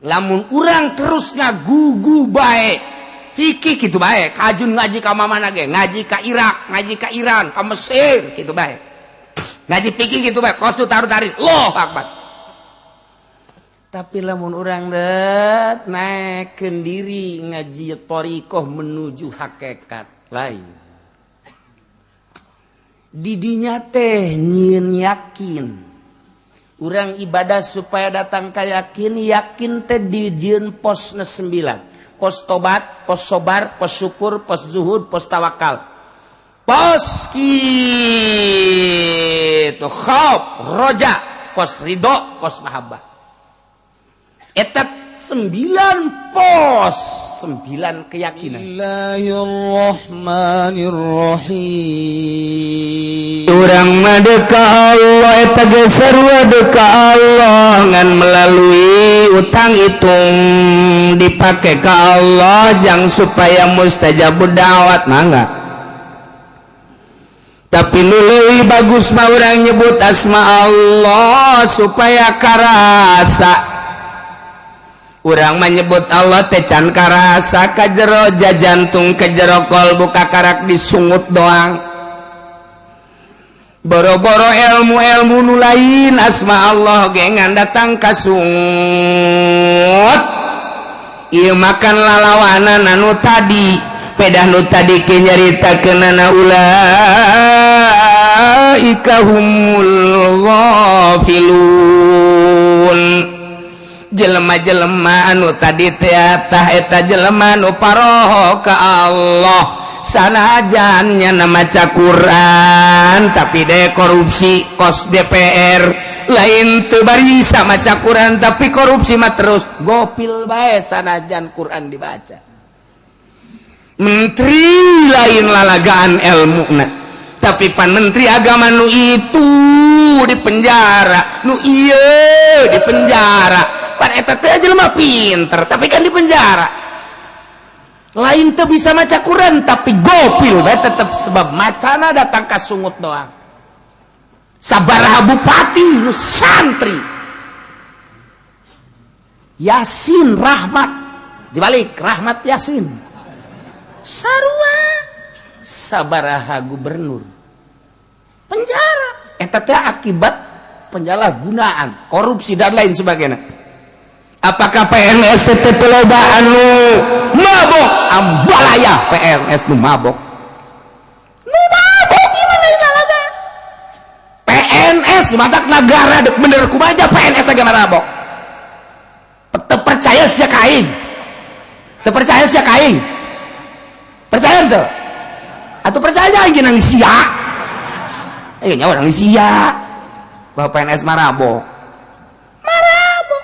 Lamun urang terus ngagugu bae fikih gitu bae, kajun ngaji ka mana ge, ngaji ka Irak, ngaji ka Iran, ka Mesir gitu bae, ngaji fikih gitu bae, kos taruh tarik, Allahu Akbar. Tapi lamun urang det naikkeun diri ngaji thariqah menuju hakikat lain, didinya teh nyieun yakin. Urang ibadah supaya datang ka yakin. Yakin teh dijieun posna 9: pos tobat, pos sobar, pos syukur, pos zuhud, pos tawakal, pos kitu khauf, roja, pos ridho, pos mahabbah. Eta sembilan pos, sembilan keyakinan. Bismillahirrahmanirrahim. Urang mah ka Allah, eta ge sarua ka Allah, ngan melalui utang hitung dipake ka Allah jang supaya mustajabud da'wat, mangga. Tapi nu leuwih bagus mah urang nyebut asma Allah supaya karasa. Urang menyebut Allah teh can karasa ka jero jantung, ke jero kolbu, kakarak disungut doang. Boro-boro ilmu-ilmu nu lain, asma Allah gengan datang kasungut. Ieu makan lalawanan anu tadi pedah, nu tadi ke nyaritakeunana ulaika humul ghafilun, jelema-jelema anu tadi tah eta jelema nu paroho ka Allah, sanajan nyana maca Quran tapi deh korupsi kos DPR. Lain teu barisa maca Quran tapi korupsi mah terus gopil bae sanajan Quran dibaca. Menteri lain lalagaan ilmu, tapi pan menteri agama nu itu di penjara, nu iya di penjara. Pan eta teh jelema pinter, tapi kan di penjara. Lain teu bisa maca Quran tapi gopil bae tetep, sebab macana datang ka sungut doang. Sabaraha bupati nu santri Yasin Rahmat, dibalik Rahmat Yasin sarua. Sabaraha gubernur penjara, eta teh akibat penyalahgunaan, korupsi, dan lain sebagainya. Apakah PNS teh loba anu mabok? Ambalaya PNS nu mabok, nu mabok gimana lalaga PNS matak negara dek bener kumaha PNS lagi mabok. Teu percaya sia ka aing? Teu percaya sia ka aing? Percaya tuh atau percaya aing nang sia? Eh, nyawa nang sia bahwa PNS marabok, marabok.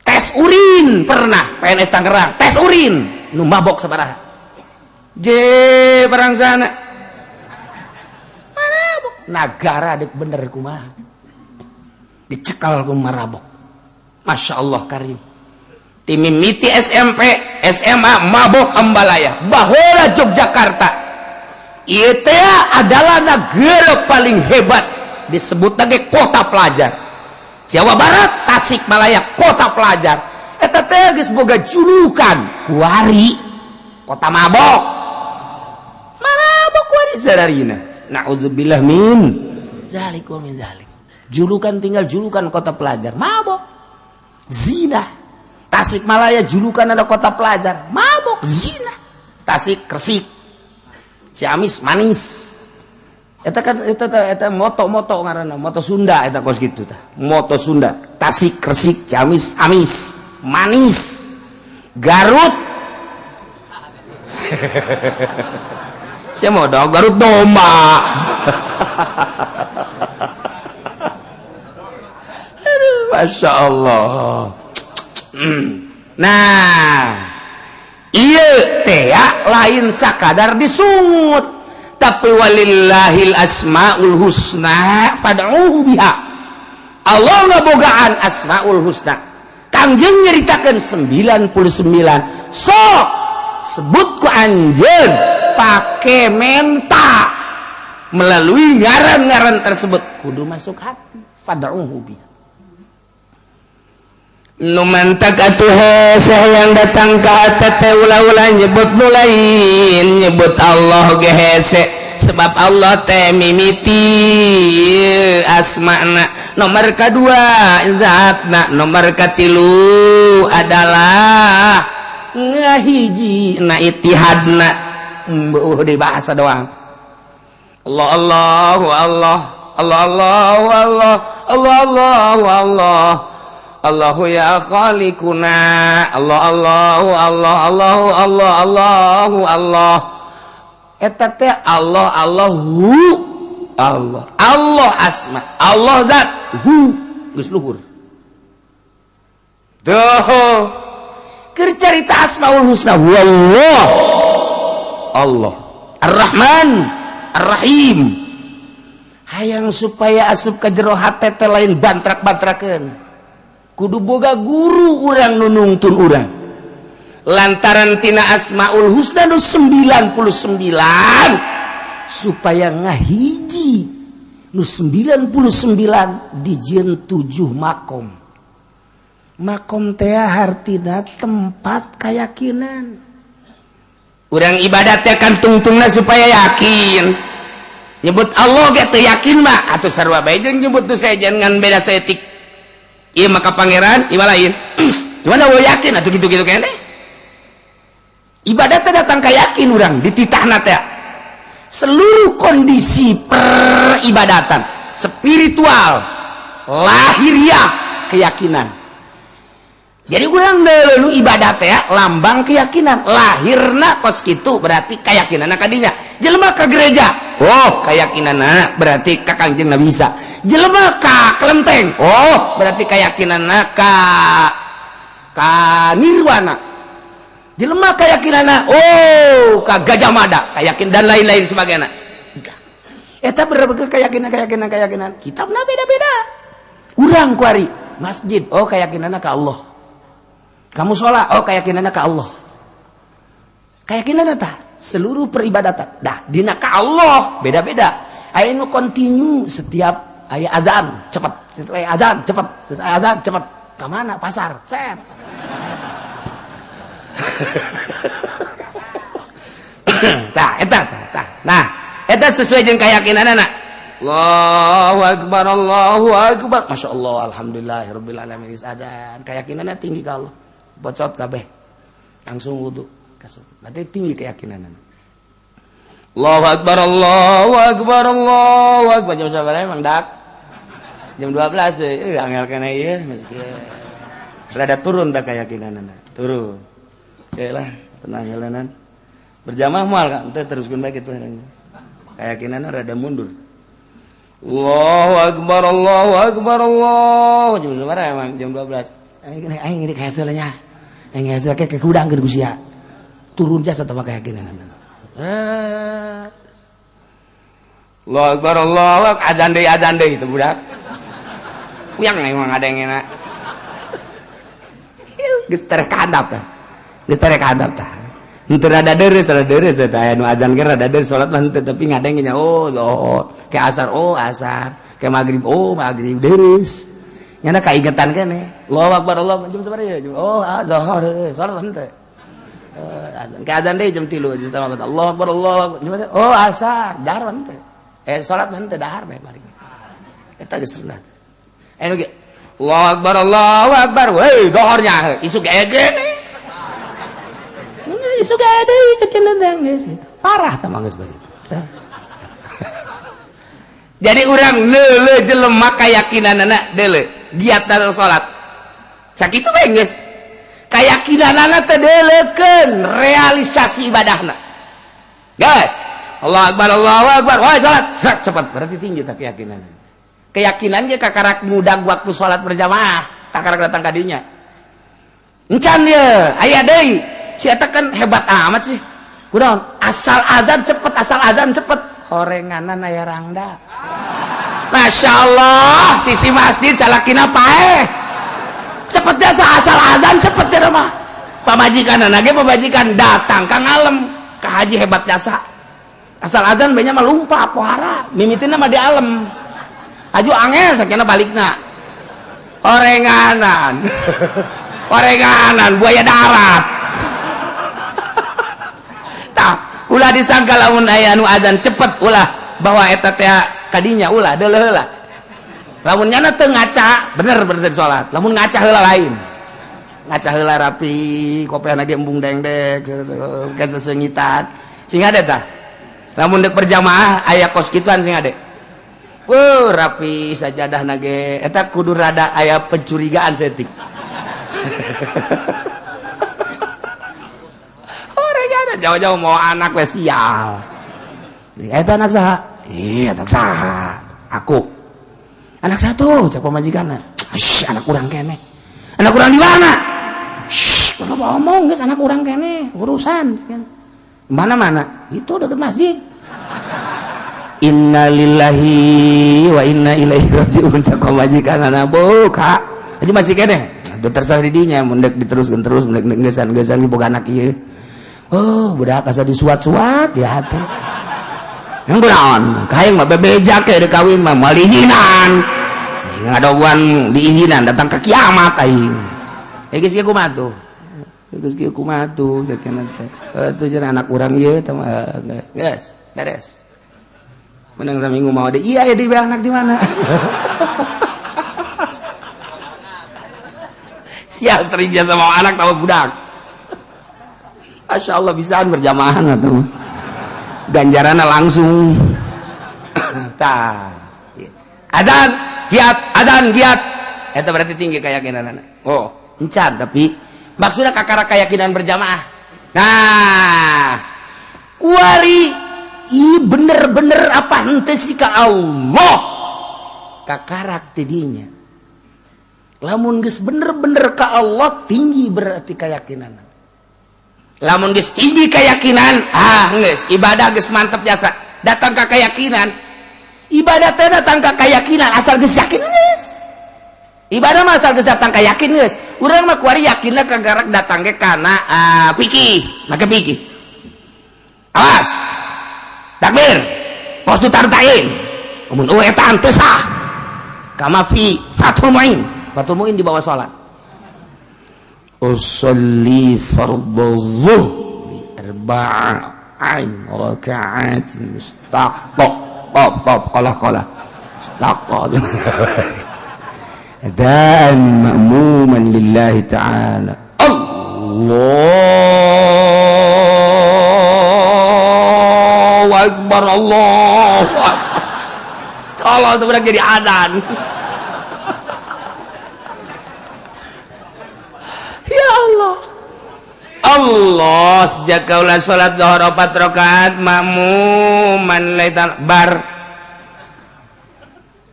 Tes urin pernah PNS Tangerang, tes urin nu mabok sabaraha? J perang sana marabok. Nagara dek bener kumaha dicekal ku marabok. Masya Allah karim, timimiti SMP, SMA mabok ambalaya. Baheula Yogyakarta ieu teh adalah negara paling hebat, disebut lagi kota pelajar Jawa Barat. Tasikmalaya kota pelajar, eta teh geus boga julukan kuari kota mabok. Mabok kuari sararina, naudzubillah min zalik wa min zalik. Julukan tinggal julukan kota pelajar, mabok, zina. Tasikmalaya julukan ada kota pelajar, mabok, zina. Tasik Resik, Ciamis manis. Eta kan eta eta moto-moto ngaranna moto Sunda, eta kos kitu tah moto Sunda. Tasik Resik, Ciamis amis manis, Garut saya mau dong Garut domba. Aduh, Masya Allah. Nah, iya teh lain sakadar disungut, tapi walillahil asmaul husna fad'uhu biha. Allah ngabogaan asmaul husna. Kangjeng nyeritakan 99, sok sebut ku anjeun pake menta melalui ngaran-ngaran tersebut, kudu masuk hati. Fad'uhu biha. Nu mantak atuh hese yang datang ka hate teh, ulah-ulah nyebut nu lain, nyebut Allah ge hese, sebab Allah teh mimiti asmana, nomor kedua zatna, nomor katilu adalah ngahiji na, itihadna. Buh, di bahasa doang Allah, Allah, Allah, Allah, Allah, Allah, Allah, Allah, Allah, Allahu ya khaliquna, Allah, Allah, Allah, Allah, Allah, Allahu Allah. Eta teh Allah, Allahu, Allah, Allah asma, Allah zat, hu geus luhur. Tuh keur carita Asmaul Husna, wallah, Allah Ar-Rahman Ar-Rahim. Hayang supaya asup ke jero hate teh lain bantrak-bantrakeun, kudu boga guru urang nu nungtun urang, lantaran tina Asmaul Husna nu 99 supaya ngahiji nu 99 dijieun 7 makom. Makom teh hartina tempat keyakinan. Urang ibadat teh kan tungtungna supaya yakin. Nyebut Allah ge teu yakin mah atuh sarua bae jeung nyebut nu sejen, ngan beda saeutik. Ieu maka pangeran, ieu lain. Cuman euweuh yakin atuh kitu-kitu keneh. Ibadat teh datang ka yakin urang dititahna teh. Seluruh kondisi peribadatan spiritual, lahiriah, keyakinan. Jadi urang dulu ibadat ya lambang keyakinan lahirna kos kitu, berarti keyakinan kadinya. Jelema ke gereja, oh, keyakinan berarti ka Kangjeng Nabi Isa. Jelema ka kelenteng, oh, berarti keyakinan ka ka nirwana. Jelema keyakinan, oh, ka Gajah Mada, keyakin dan lain-lain sebagainya. Eta bener keyakinan, keyakinan, keyakinan kitabna beda-beda. Urang kuari masjid, oh, keyakinannya ke Allah. Kamu sholat, oh, keyakinannya ke Allah. Keyakinan tah seluruh peribadatan dah dina ka Allah beda-beda. Aya nu continue setiap aya azan cepat, setiap aya azan cepat, setiap aya azan cepat. Ke mana? Pasar set. Tah, eta tah, tah. Nah, eta sesuai jeung keyakinan anak. Allahu akbar, Allahu akbar, Masya Allah, alhamdulillahirabbil alamin. Azan, keyakinannya tinggi ka Allah, bocot kabeh langsung wudu kasut, berarti tinggi keyakinan. Allahu akbar, Allahu akbar, Allahu akbar. Jam sabaraha emang dak? Jam 12. Eh, angel kana ieu geus rada turun tak keyakinan, turun. Ya lah, tenang jalanan berjamaah moal kan teh, teruskeun bae kitu, keyakinan rada mundur. Allahu akbar, Allahu akbar, Allah. Jam sabaraha emang? Jam 12. Aing aing ini hasilnya, aing hasil kayak kudang ke sia turun jasa sama keyakinan. Eh, Allahu akbar, Allah akbar. Azan deui, azan deui itu budak. Yang emang ada yang enak. Geus tereh ka handap tah. Geus tereh ka handap tah. Henteu rada deureuh, rada deureuh teh aya nu azan ge rada deureuh, salat mah henteu, tapi ngadengnya, oh, oh, ke asar, oh, asar, ke maghrib, oh, maghrib, deureuh. Nyana kaingetan kene. Allahu akbar, Allah jam sabaraha ya? Oh, ah, zuhur, salat henteu. Ke azan deui jam 3 jam sama. Allah akbar, Allah akbar. Oh, asar, dahar henteu. Eh, salat mah henteu, dahar bae balik. Eta geus rendah. Eh, nu Allah akbar, Allahu akbar. Woi, dohornya isuk ege. Isuk ege cek geus. Parah tah mah geus geus itu. Jadi urang leule jelema keyakinanana deule giat dalam salat. Sakitu bae geus. Keyakinanana teh deuleukeun realisasi ibadahna. Guys, Allah akbar, Allahu akbar. Wah, salat. Cepat, berarti tinggi tak keyakinan. Keyakinan ge kakarak mudag waktu salat berjamaah, kakarak datang kadinya. Encan ye, aya deui. Si eta kan hebat amat sih. Kunaon? Asal azan cepet, asal azan cepet. Horenganan aya rangda. Masya Allah, sisi masjid salakina paeh. Cepet jasa asal azan cepet ya mah. Pamajikan ge pamajikan datang ka ngalem ka haji hebat jasa. Asal azan banyak mah lumpat pohara, mimitina mah di alem. Aju angel sakina balikna. Orenganan. Orenganan buaya darat. Tah, ulah disangka lamun aya anu adzan cepet ulah bahwa eta teh kadinya ulah deuleuh heula. Lamun nyana teu ngaca, bener bener salat. Lamun ngaca heula lain. Ngaca heula rapi, kopiahna ge embung dengdek, ke sesengitan. Sing ada tah. Lamun dek berjamaah aya kos kituan sing ade. Wuh, rapi sajadah nage eta kudu rada aya pencurigaan setik. Orang jauh-jauh mau anak we sial. Eta anak saha? Ih, anak saha? Aku. Anak satu, cak pamajikanna. Shh, anak urang kene. Anak urang di mana? Shh, kalau ngomong geus anak urang kene, urusan. Mana-mana? Itu deket masjid. Innalillahi wa inna ilaihi rajiun cak pamajikanna buka. Aja masih kene. Atuh terserah di dinya mun deuk diteruskeun terus mun deuk geusan-geusan boga anak ieu. Oh, budak asa disuat-suat di hati. Yang kunaon? Kahayang mah bebeja ke deuk kawin mah moal diizinan. Ngadoguan diizinan datang ke kiamat aing. Eh geus kieu kumaha tuh? Geus kieu kumaha tuh cek teh. Atuh cenah anak urang ieu teh mah geus beres. Menang saminggu mau deh. Iya ya di anak di mana? Sial sering biasa mau anak tahu budak. Masya Allah bisaan berjamaah atau ganjarannya langsung. Tah. Adzan giat, adzan giat. Eta berarti tinggi keyakinan. Oh, encan tapi maksudnya kakara keyakinan berjamaah. Nah, kuari i bener-bener apa henteu sih ka Allah kakarak tidinya. Lamun geus bener-bener ka Allah tinggi berarti keyakinan. Lamun geus tinggi keyakinan, ah geus ibadah geus mantep jasa. Datang ka keyakinan. Ibadah teh datang ka keyakinan asal geus yakin geus. Ibadah mah asal geus datang ka yakin geus. Urang mah kuari yakinna kagarak datang ge kana fikih, make fikih. Awas. Takbir. Kos du tartain. Mun eueuh eta teu sah. Kama fi Fathul Muin. Fathul Muin di bawah salat. Usolli fardhu zuhri arba'in raka'atin mustaqab qab qab qala qala mustaqab adaan ma'muman lillahi ta'ala. Allahu akbar, Allahu akbar. Tolong tuh budak jadi adzan. Ya Allah. Allah sejak kaulah salat zuhur 4 rakaat makmuman laitan bar.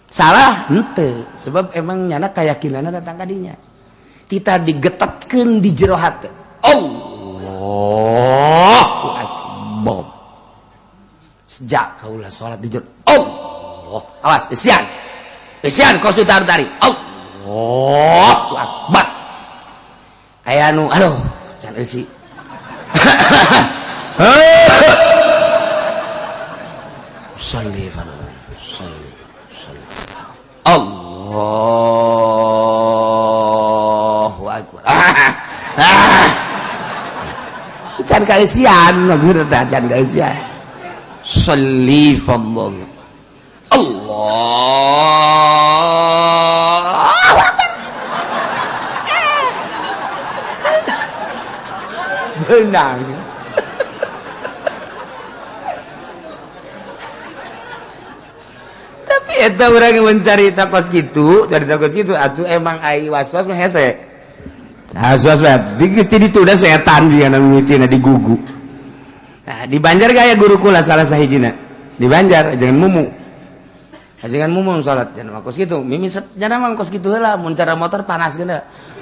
Salah henteu sebab emang nyana keyakinanna datang ka dinya. Tita digetetkeun di jero hate. Allahu akbar. Sejak kaulah salat di jero Allah. Awas isian. Isian kos tarik. Allahu akbar. Aya nu aduh can eusi. Sholli fardhu sholli sholli. Allahu akbar. Can kaeusian maksudna teh can kaeusian. Sholli fardhu. Allah. Benang. Tapi eta urang mencari takos gitu, cari takos gitu atuh emang ai was-was mah hese. Was-was mah geus ti ditu da setan jiga mimitina digugu. Nah, di Banjar gaya guru kula salah sahijina. Di Banjar jangan mumu. Jangan mumu salat jangan kos kitu. Mimi jangan mah kos kitu heula mun cara motor panas geuna.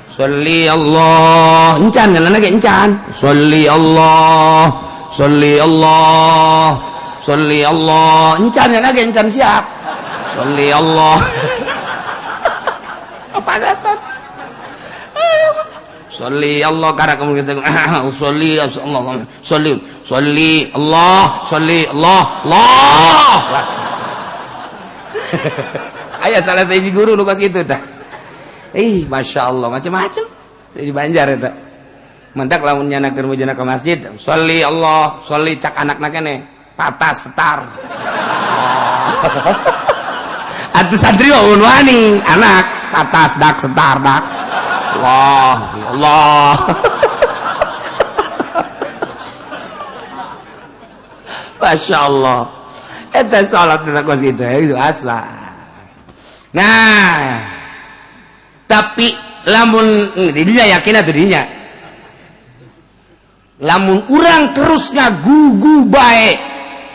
Sholli Allah, encan kan lagi encan. Sholli Allah, sholli Allah, sholli Allah, encan kan lagi encan siap. Sholli Allah. Apa dasar? Sholli Allah karena kamu sholli Allah, sholli, sholli Allah, sholli Allah, Allah. Aya salah sahiji guru nu kos kitu tah. Ih, masya Allah, macam-macam di Banjar eta. Mentak lamun nyana keur mujana ke masjid, sholli Allah, sholli, cak anak keneh patas setar. Oh. Atuh santri mah wani anak patas dak setar dak. Allah, Allah. Masya Allah. Eta salat teh kos kitu itu asla. Nah, tapi lamun didinya yakin atuh dinya. Lamun urang terus ngagugu bae,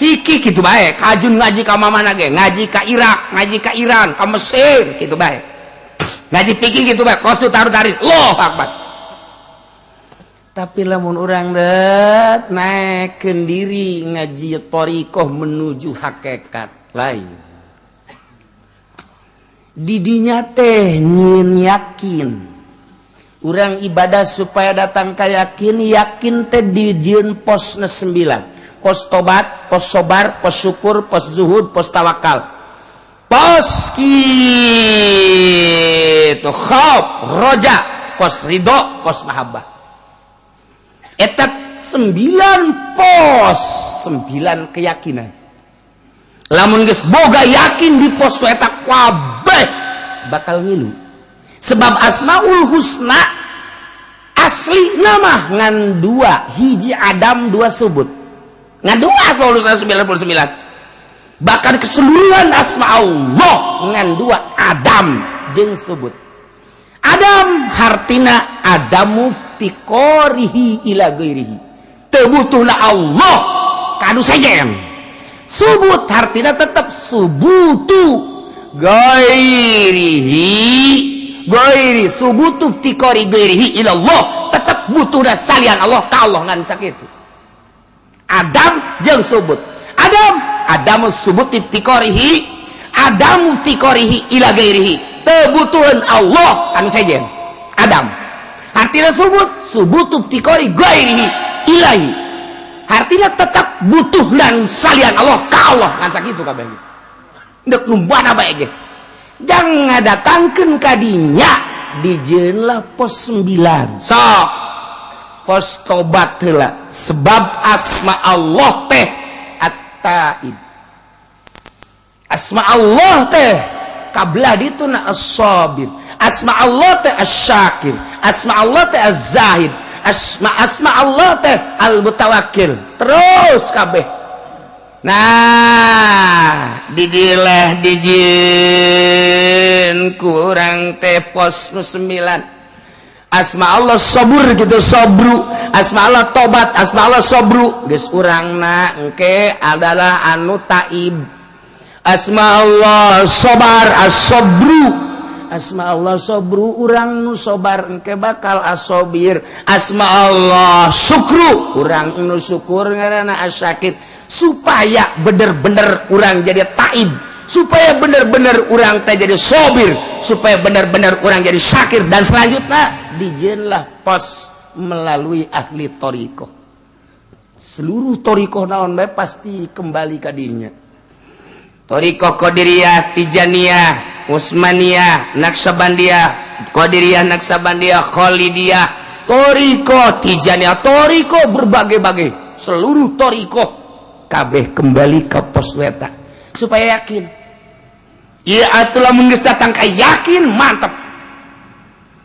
fikih kitu bae, kajun ngaji ka mana ge, ngaji ka Irak, ngaji ka Iran, ka Mesir kitu bae. Ngaji fikih kitu bae, kos taruh tarik, Allahu Akbar. Tapi lamun urang det naikkeun diri ngaji thariqah menuju hakikat lain. Didinya teh nyin yakin. Urang ibadah supaya datang ka yakin, yakin teh dijieun posna 9. Pos tobat, pos sobar, pos syukur, pos zuhud, pos tawakal. Pos kitu khauf, roja, pos ridho, pos mahabbah. Eta 9 pos, 9 keyakinan. Lamun geus boga yakin di pos ku eta kabeh bakal ngilu. Sebab Asmaul Husna asli nama ngan dua, hiji adam, dua subut. Ngan dua Asmaul Husna 99. Bahkan keseluruhan asma Allah ngan dua, adam jeung subut. Adam hartina adamu iftiqarihi ila ghairihi. Teu butuhna Allah ka anu sejen. Subut hartina tetep subutu ghairihi, ghairi subutu iftiqari ghairihi ila Allah, tetep butuhna salian Allah ka Allah ngan sakitu. Adam jeung subut. Adam adamu subut iftiqarihi, adamu iftiqarihi ila ghairihi. Teu butuheun Allah anu sejen. Adam artinya subut, subutu iftiqari ghairihi ilahi, artinya tetap butuh dan salian Allah ka Allah ngan sakitu kabeh. Deuk nu mana bae ge jangan ngadatangkeun ka dinya, dijieunlah pos 9 sok pos tobat heula, sebab asma Allah teh at-taib, asma Allah teh kablah dituna as-sabir, asma Allah teh as-syakir, asma Allah teh az-zahid, asma asma Allah teh al-mutawakkil, terus kabeh. Nah, didileh dijieun kurang teh pos nu 9. Asma Allah sabur gitu, sabru, asma Allah tobat, asma Allah sabru, geus urangna engke adalah anu taib. Asma Allah sobar, as-sabru, asma Allah sobru, urang nu sobar engke bakal asobir. Asma Allah syukru, urang nu syukur ngaranna asyakir. Supaya bener-bener urang jadi taib, supaya bener-bener urang teh jadi sobir, supaya bener-bener urang jadi syakir, dan selanjutnya dijieunlah pos melalui ahli thariqah. Seluruh thariqah naon bae pasti kembali ka dirinya. Thariqah Qadiriyah, Tijaniyah, Utsmaniyah, Naqsyabandiyah, Qadiriyah, Naqsyabandiyah, Khalidiyah, thariqah Tijaniyah, thariqah berbagai-bagai, seluruh thariqah kabeh kembali ke pos weta supaya yakin. Iya atuh lamun geus datang ka yakin mantep.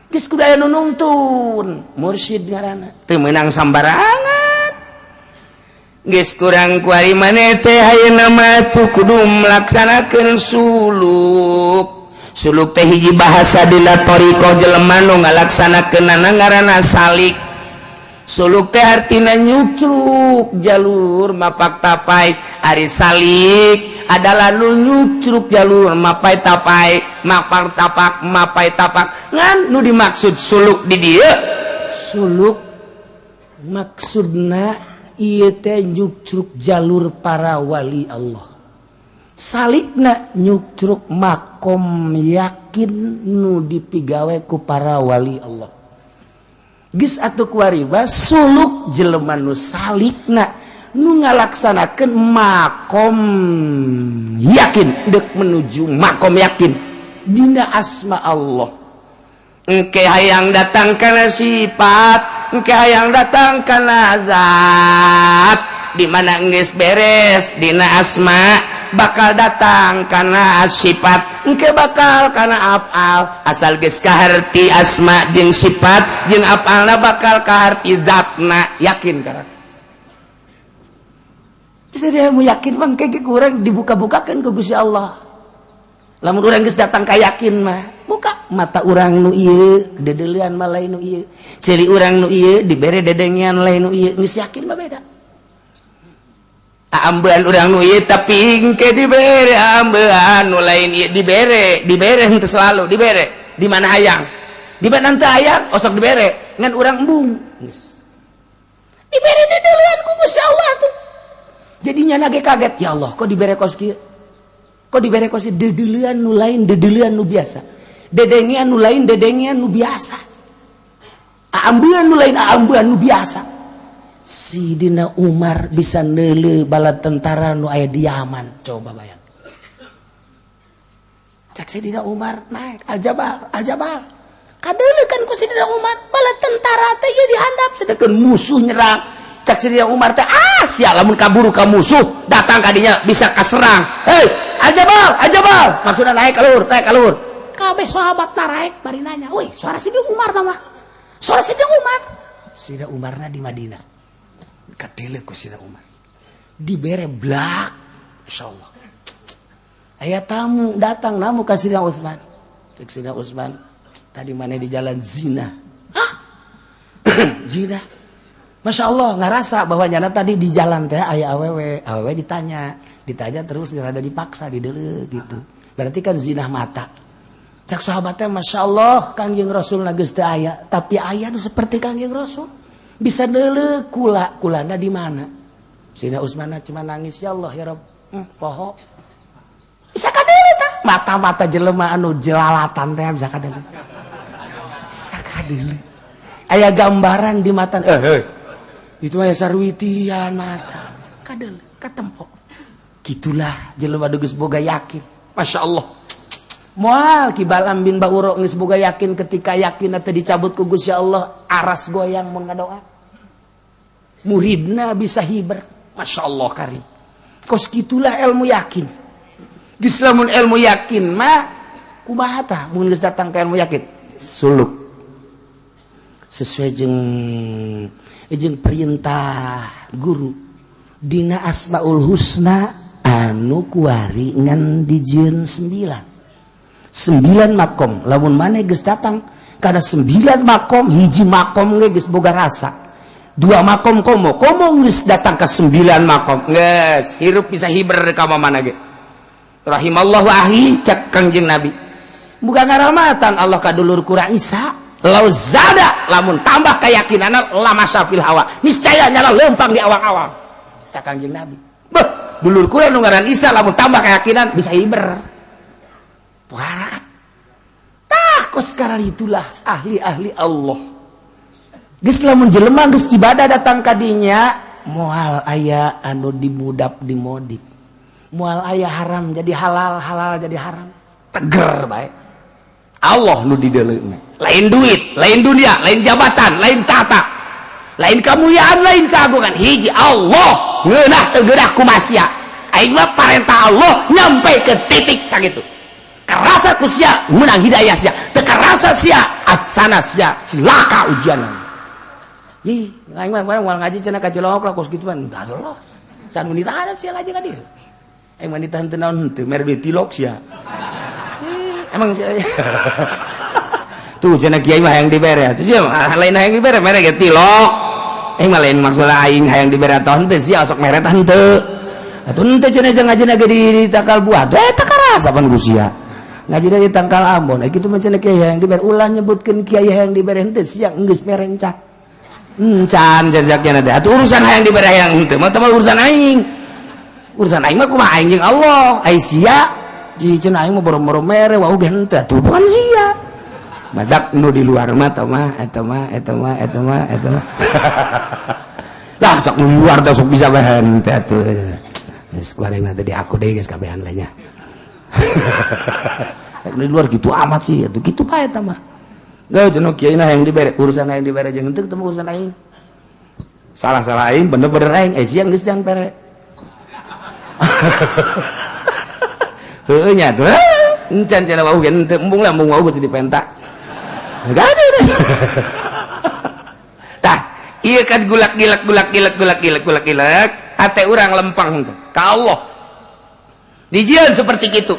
Geus kudu aya nu nungtun, mursyid ngaranna. Teu meunang sambarangan. Geus kurang kuari maneh teh ayeuna mah tuh kudu melaksanakeun suluk. Suluk teh hiji bahasa dina thariqah, jelema nu ngalaksanakeunana ngaranna salik. Suluk teh artina nyucruk jalur mapak tapai. Ari salik adalah nu nyucruk jalur mapai tapai, mapak tapak, mapai tapak. Ngan nu dimaksud suluk di dieu, suluk maksudna ieu teh nyucruk jalur para wali Allah. Salikna nyucruk makom yakin nu dipigawe ku para wali Allah. Geus atuh kuari suluk jelema nu salikna nu ngalaksanakeun makom yakin, dek menuju makom yakin dina asma Allah. Engke hayang datang kana sifat, engke hayang datang kana zat. Di mana geus beres dina asma, bakal datang kana sifat, engke bakal kana afal. Asal geus kaharti asma jeung sifat jeung afalna, bakal kaharti zatna, yakin. Karena jadi ilmu yakin mah kayak kurang dibuka-bukakan ke Gusti Allah. Lamun urang geus datang ka yakin mah, buka mata urang nu ieu dedeulean mah lain nu ieu, ceuli urang nu ieu dibere dedengean lain nu ieu. Geus yakin mah beda. Ambean urang nu ieu, tapi engke dibere ambean nu lain ieu. Dibere, dibere henteu selalu dibere. Di mana hayang, di mana henteu hayang osok dibere, ngan urang embung. Geus dibere dedeulean ku Gusti Allah tuh, jadinya lagi kaget, "Ya Allah, kok dibere kos kieu, kok dibere kos ieu?" Dedeulean nu lain dedeulean nu biasa, dedengean nu lain dedengean nu biasa, ambean nu lain ambean nu biasa. Sidina Umar bisa neuleu bala tentara nu aya di Yaman. Coba bayang, cek Sidina Umar, naik al-jabal, al-jabal, kadeuleu kan ku Sidina Umar bala tentara teh ieu dihandap, sedangkan musuh nyerang. Cek Sidina Umar teh, "Ah sia, lamun kaburu ka musuh datang kadinya bisa kaserang. Hei, al-jabal, al-jabal," maksudna naik ka luhur, naik ka luhur. Kabeh sahabat naraek bari nanya, "Wih, suara Sidina Umar tah mah, suara Sidina Umar." Sidina Umarna di Madinah. Kadeuleu ku Sidina Umar dibere blak. Insyaallah aya tamu datang, namu ka Sidina Utsman. Cek Sidina Utsman, "Tadi mana di jalan zina?" "Hah, zina?" Masya Allah, ngerasa bahwa nyana tadi di jalan teh aya awewe, awewe ditanya, ditanya terus, rada dipaksa di deuleu gitu. Berarti kan zina mata. Cek sahabatnya, "Masya Allah, Kangjeng Rasul geus teu aya, tapi aya nu seperti Kangjeng Rasul. Bisa deuleu kula, kulana di mana?" Sina Utsman cuma nangis, "Ya Allah, ya Rob, poho." Bisa kadeuleu tah. Mata-mata jelema anu jelalatan teh bisa kadeuleu. Bisa kadeuleu. Aya gambaran di mata, eh, eh itu aya sarwitian mata. Kadeuleu, katempo. Gitulah jelema geus boga yakin. Masya Allah. Moal Ki Balam bin Bauro geus boga yakin, ketika yakin atau dicabut ku Gusti Allah, aras goyang mun ngadoa. Muridna bisa hiber. Masya Allah karim. Kos gitulah ilmu yakin. Geus lamun ilmu yakin mah kumaha tah mun geus datang ke ilmu yakin? Suluk. Sesuai jeung jeung perintah guru dina Asmaul Husna anu kuari ngan dijieun sembilan, sembilan makom. Lamun maneh geus datang kada sembilan makom, hiji makom ge geus boga rasa, dua makom komo komo geus datang ke sembilan makom, geus hirup bisa hiber ka mana ge. Rahimallahu ahi, cek Kangjeng Nabi, bukan ngaramatan Allah ka dulur kurang Isa, lau zada, lamun tambah keyakinan, lamasya fil hawa, niscaya nyala lempang di awang-awang. Cek Kangjeng Nabi, beh, dulur kurang nu ngaran Isa, lamun tambah keyakinan bisa hiber. Pohara tah. Kos sekarang itulah ahli-ahli Allah. Geus lamun jelema geus ibadah datang kadinya, moal aya anu dimudap dimodif, moal aya haram jadi halal, halal jadi haram, teger bae. Allah nu dideuleuna, lain duit, lain dunia, lain jabatan, lain tata, lain kemuliaan, lain keagungan. Hiji Allah. Ngeunah teu geunah kumaha, aing mah parentah Allah nyampe ke titik sakitu. Kerasa ku sia, menang hidayah sia. Teu kerasa sia, atsana sia celaka ujian. Ih, aing mah moal ngaji cenah ka Cilongok lah kos kitu mah. Entah Allah san nu ditahan sia ngaji ka dieu. Aing mah ditahan teu naon henteu, mere duit tilok sia. Emang sia tuh cenah kiai mah hayang dibere atuh, sia mah lain hayang dibere, mere ge tilok. Aing mah lain maksudna aing hayang dibere atau henteu, sia sok mere tah henteu atuh. Henteu cenah jeung ngaji ge di tangkal buah teh eta karasa pan ku sia ngaji di tangkal ambon. Eh, kitu mah cenah kiai hayang dibere. Ulah nyebutkeun kiai hayang dibere henteu, sia geus mere encan encan jajaknya teh atuh. Urusan hayang dibere hayang henteu mah teh urusan aing, urusan aing mah kumaha aing jeung Allah. Ai sia di cenah aing mah boro-boro mere wau ge henteu atuh, bukan sia badak nu di luar mah eta mah, eta mah, eta mah, eta mah, eta mah lah. Sok nu di luar teh sok bisa bae henteu atuh. Geus kuari mah tadi aku deui geus kabehan lah nya. Di luar gitu amat sih atuh, kitu bae eta mah. Gak jenuh kiai nah yang dibere urusan yang dibere jeung henteu ketemu urusan aing. Salah-salah aing, bener-bener aing, eh siang geus jang pere. Heueuh nya tuh. Encan cenah wau ge henteu embung lah embung wau geus dipenta. Gak ada. Tah, ieu kan gulak gilek gulak gilek gulak gilek gulak gilek, hate urang lempang teh ka Allah. Dijieun seperti kitu.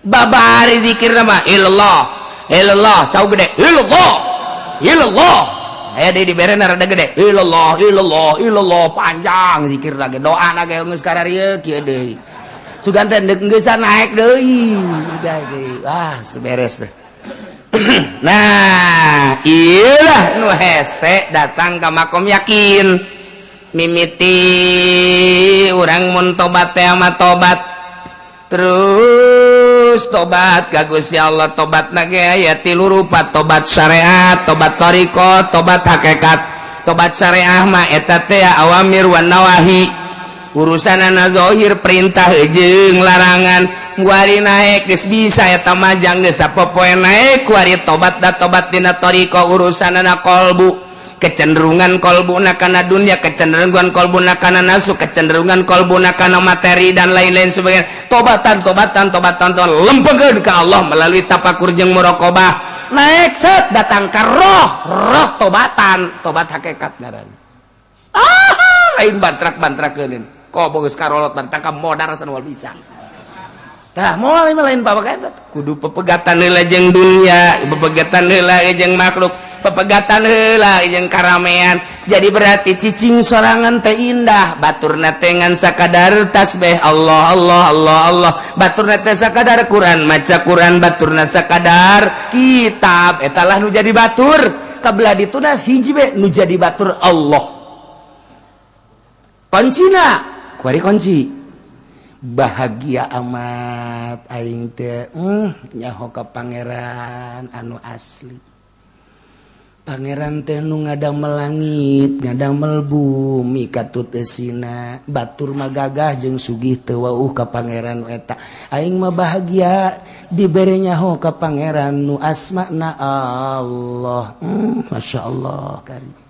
Babari zikir nama ilallah, ilallah, cau gede, ilallah, ilallah. Aya deui dibere rada gede, ilallah, ilallah, ilallah, panjang zikir lagi, doa lagi geus kararieu kieu deui. Sugan teh deuk geus naik deui, udah deui. Ah, seberes deh. Nah, iyalah nu hese datang ke makom yakin. Mimiti urang mun tobat teh ama tobat. Terus tobat ka Gusti Allah, tobat na ge aya tilu rupa, tobat syariat, tobat thariqah, tobat hakikat. Tobat syariah mah eta teh awamir wan nawahi. Urusanana zahir perintah jeung larangan. Kuari naek geus bisa eta mah jang geus sapopoe naek kuari tobat da tobat dina thariqah urusanana kolbu. Kecenderungan kolbuna kana dunia, kecenderungan kolbuna kana nafsu, kecenderungan kolbuna kana materi dan lain-lain sebagainya. Tobatan, tobatan, tobatan, tobatan, lempengkeun ka Allah melalui tapakur jeung muraqabah. Naik set datang ka roh, roh tobatan, tobat hakikat ngaranna. Ah, lain bantrak-bantrakeun. Kok geus karolot bantrak ka modar san bisa. Tah, moal lain bapak kudu pepegatan heula jeung dunia, pepegatan heula jeung makhluk, pepegatan heula jeung karamean. Jadi berarti cicing sorangan teh indah, baturna teh ngan sakadar tasbih Allah Allah Allah Allah, baturna teh sakadar Quran, maca Quran, baturna sakadar kitab, eta lah nu jadi batur. Kabelah dituna hiji be nu jadi batur Allah. Kuncina, kuari kunci. Bahagia amat aing teh nyaho ka pangeran anu asli. Pangeran teh nu ngadamel langit, ngadamel bumi katut eusina, batur mah gagah jeung sugih teu wauh ka pangeran eta. Aing mah bahagia dibere nyaho ka pangeran nu asmana Allah. Masya Allah karim.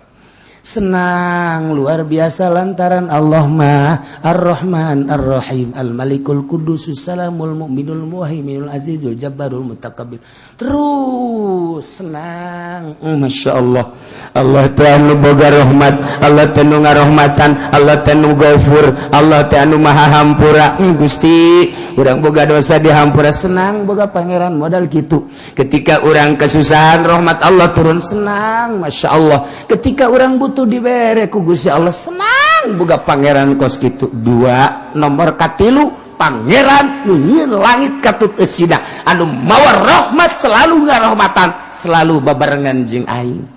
Senang luar biasa lantaran Allah mah Ar-Rahman Ar-Rahim Al-Malikul Qudus Salamul Mu'minul Muhaiminul Azizul Jabbarul Mutakabbir. Terus senang. Masya Allah. Allah teh anu boga rahmat, Allah teh nu ngarohmatan, Allah teh nu gafur, Allah teh anu maha hampura. Gusti, urang boga dosa dihampura, senang boga pangeran modal gitu. Ketika urang kesusahan rahmat Allah turun, senang, Masya Allah. Ketika urang butuh dibere ku Gusti Allah, senang boga pangeran kos gitu. Dua nomor katilu pangeran nu nyieun langit katut eusina anu mawa rahmat selalu ngarahmatan selalu babarengan jeung aing.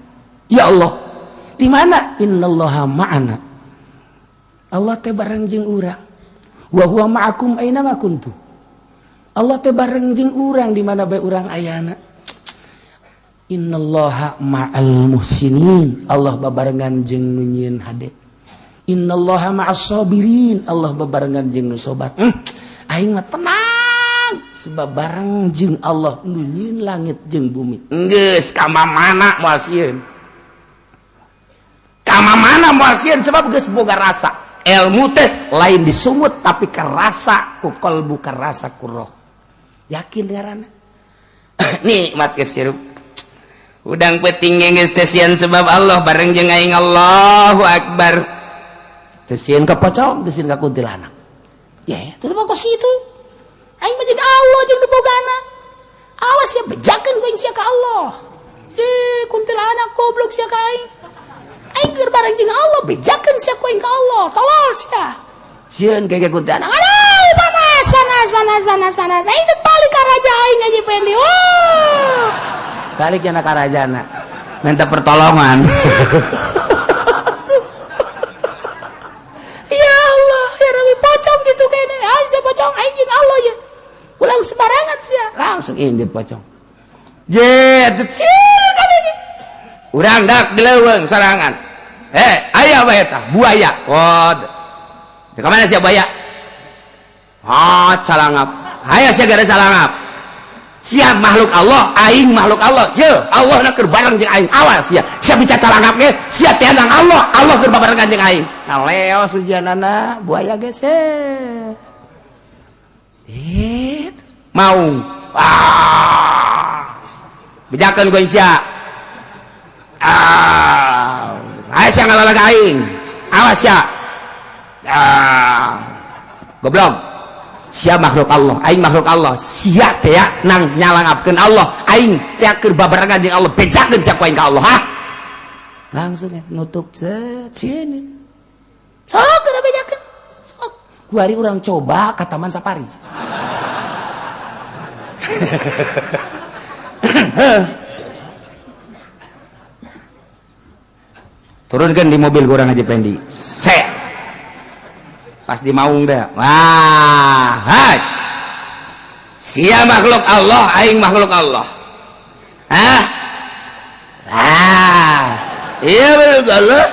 Ya Allah, di mana innallaha ma'ana? Allah teh bareng jeung urang. Wa huwa ma'akum aina ma kuntum. Allah teh bareng jeung urang di mana bae urang ayana. Innallaha ma'al muhsinin. Allah babarengan jeung nu nyieun hade. Innallaha ma'as sabirin. Allah babarengan jeung nu sobar. Aing mah tenang sebab bareng jeung Allah nu nyieun langit jeung bumi. Geus ka mana moal sieun. Ka mana moal sieun sebab geus boga rasa. Ilmu teh lain disumut tapi kerasa ku kalbu, kerasa ku roh. Yakin ngaranna. Nikmat geus hirup. Udang peuting geus teu sieun sebab Allah bareng jeung aing. Allahu akbar. Teu sieun ka pocong, teu sieun ka kuntilanak. Ya, itu mah kos kitu. Aing mah jeung Allah jeung nu bogana. Awas ya bejakeun ku aing sia ka Allah. Eh, kuntilanak goblok sia ka aing. Aing keur bareng jeung Allah, bejakeun sia ku aing ka Allah. Tolol sia. Sieun kayak kuntilanak. Aduh, panas, panas, panas, panas, panas. Aing geus balik ka raja aing aja Fendi. Wah. Balik jana ka rajana. Minta pertolongan. Ya Allah, ya Rabbi, pocong gitu kayaknya. Ah, sia pocong aing jeung Allah ya. Ulah sembarangan sia. Langsung indit pocong. Je, sieun kabeh. Urang dak di leuweung sorangan. Eh, aya bae eta, buaya. Oh. Di mana sia buaya? Ah, calangap. Aya sia gara calangap. Siap makhluk Allah, aing makhluk Allah. Ye, Allah na keur bareng jeung aing. Awas sia. Sia bicara calangap ge, sia tiandang Allah, Allah keur babarengan jeung aing. Ngaleos ujianana buaya geser. Maung. Ah. Bejakeun ku sia. Ah. Ayo sia ngalalag aing. Awas sia. Ah. Goblok. Sia makhluk Allah, aing makhluk Allah. Sia teh nang nyalangapkeun Allah, aing teh keur babarengan jeung Allah, bejakeun sia ku aing ka Allah, ha? Langsung ya nutup set sini. Sok keur bejakeun. Sok. Kuari urang coba ka Taman Safari. Turunkan di mobil kurang aja Pendi. Set. Pas di maung deh. Wah, hai. Sia makhluk Allah, aing makhluk Allah. Hah? Ah. Iya makhluk Allah.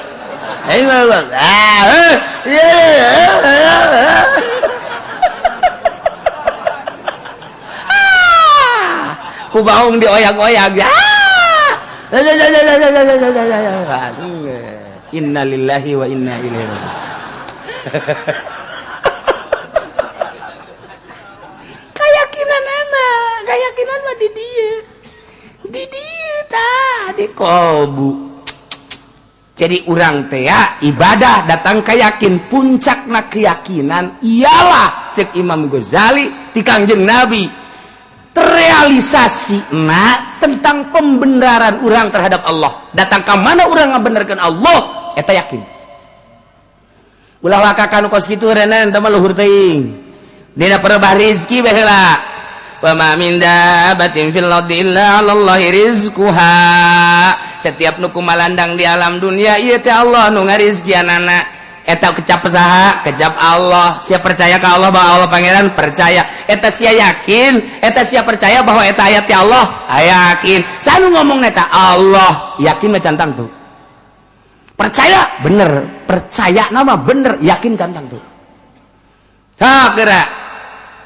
Aing makhluk Allah. Ah, iya. Ku baung dioyak-oyak. Innalillahi wa inna ilaihi raji'un. Keyakinan anak, keyakinan mah di dia tah di kolbu. Jadi urang teh ibadah datang keyakin, puncakna keyakinan ialah cek Imam Ghazali ti Kangjeng Nabi terrealisasi na tentang pembenaran orang terhadap Allah. Datang ke mana orang ngabenerkeun Allah eta yakin. Ulah wakakan kos kitu renan teh mah luhur teuing. Dina perebah rezeki bae heula. Wa ma min dabatin fil ardi illa 'alallahi rizquha. Setiap nu kumalandang di alam dunia ieu teh Allah nu ngarizkianana. Eta kecap saha? Kecap Allah. Sia percaya ka Allah bahwa Allah pangeran? Percaya. Eta sia yakin, eta sia percaya bahwa eta ayat ti Allah? Yakin. Sanu ngomong eta Allah, yakin mah cantang tuh. Percaya bener, percaya nama bener, yakin cantang tuh. Ha geura.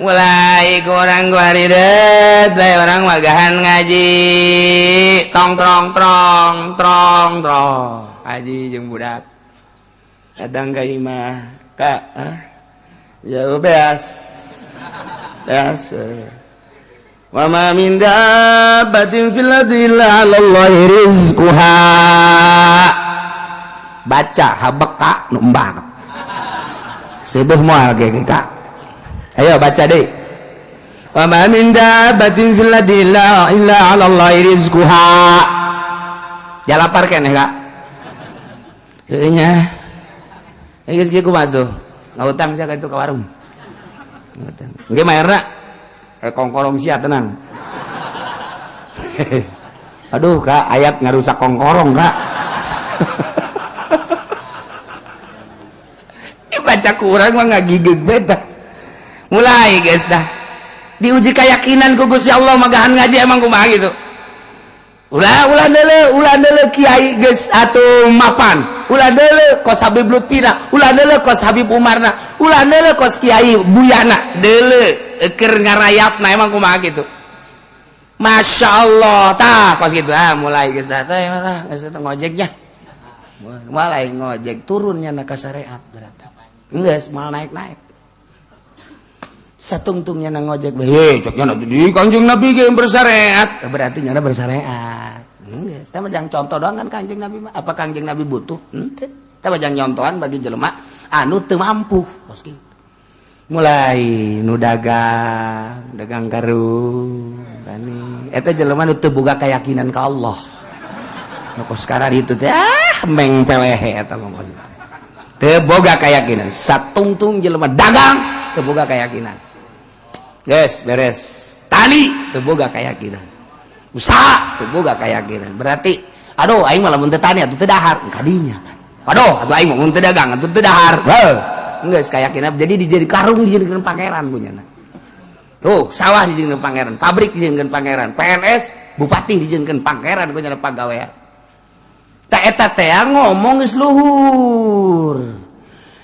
Mulai kurang guaridet, bae orang magahan ngaji. Tong trong trong trong trong. Ngaji jeung budak. Kadang ka imah, Kak, ah? Ya beas. Beas. Wa ma min dabbatin fil ardi illa 'ala Allahi rizquha. Baca habeka nu embak. Seubeuh moal ge Kak. Ayo baca deh. Wa ma min dabbatin fil ardi illa 'ala Allahi rizquha. Ya lapar keneh Kak. Heueuh nya. Geus kieu kumaha tuh? Ngahutang sia ka itu ka warung. Ngahutang. Engke mayarna kongkorong sia tenang. Aduh Kak, ayat ngarusak kongkorong Kak. Baca kurang mah ngagigeg beta. Mulai guys dah. Diuji keyakinan ku Gusti Allah magahan ngaji emang kumaha gitu. Ulah ulah deuleu, ulah deuleu kiai geus atuh mapan. Ulah deuleu kos Habib Lutfina, ulah deuleu kos Habib Umarna, ulah deuleu kos Kiai Buyana. Deuleu keur ngarayapna emang kumaha gitu. Masya Allah, tah kos gitu. Ah mulai geus dah teh mah geus ngojeknya. Mulai ngojek turunnya na ka syariat berarti. Geus mal naik-naik. Satungtungnya na ngojek, hei ceknya nanti di Kanjeng Nabi ge bersyariat, berarti nyana bersyariat. Geus, teh mah jang contoh doang kan Kanjeng Nabi mah. Apa Kanjeng Nabi butuh? Henteu. Teh mah jang nyontohan bagi jelema anu teu mampu. Kos kitu. Mulai nu dagang, dagang karung, tani. Eta jelema nu teu boga keyakinan ka Allah. Nu kos sekarang itu teh ah meng pelehe eta mah kos kitu. Teu boga keyakinan. Satungtung jelema dagang teu boga keyakinan. Guys, beres. Tani teu boga keyakinan. Usaha teu boga keyakinan. Berarti aduh aing mah lamun teu tani atuh teu dahar kadinya kan. Aduh, atuh aing mah mun teu dagang atuh teu dahar. Heuh. Geus keyakinan jadi dijadi karung dijadikeun pangeran punyana. Tuh, sawah dijadikeun pangeran, pabrik dijadikeun pangeran, PNS bupati dijadikeun pangeran punyana pagawean. Ta eta teh ngomong geus luhur.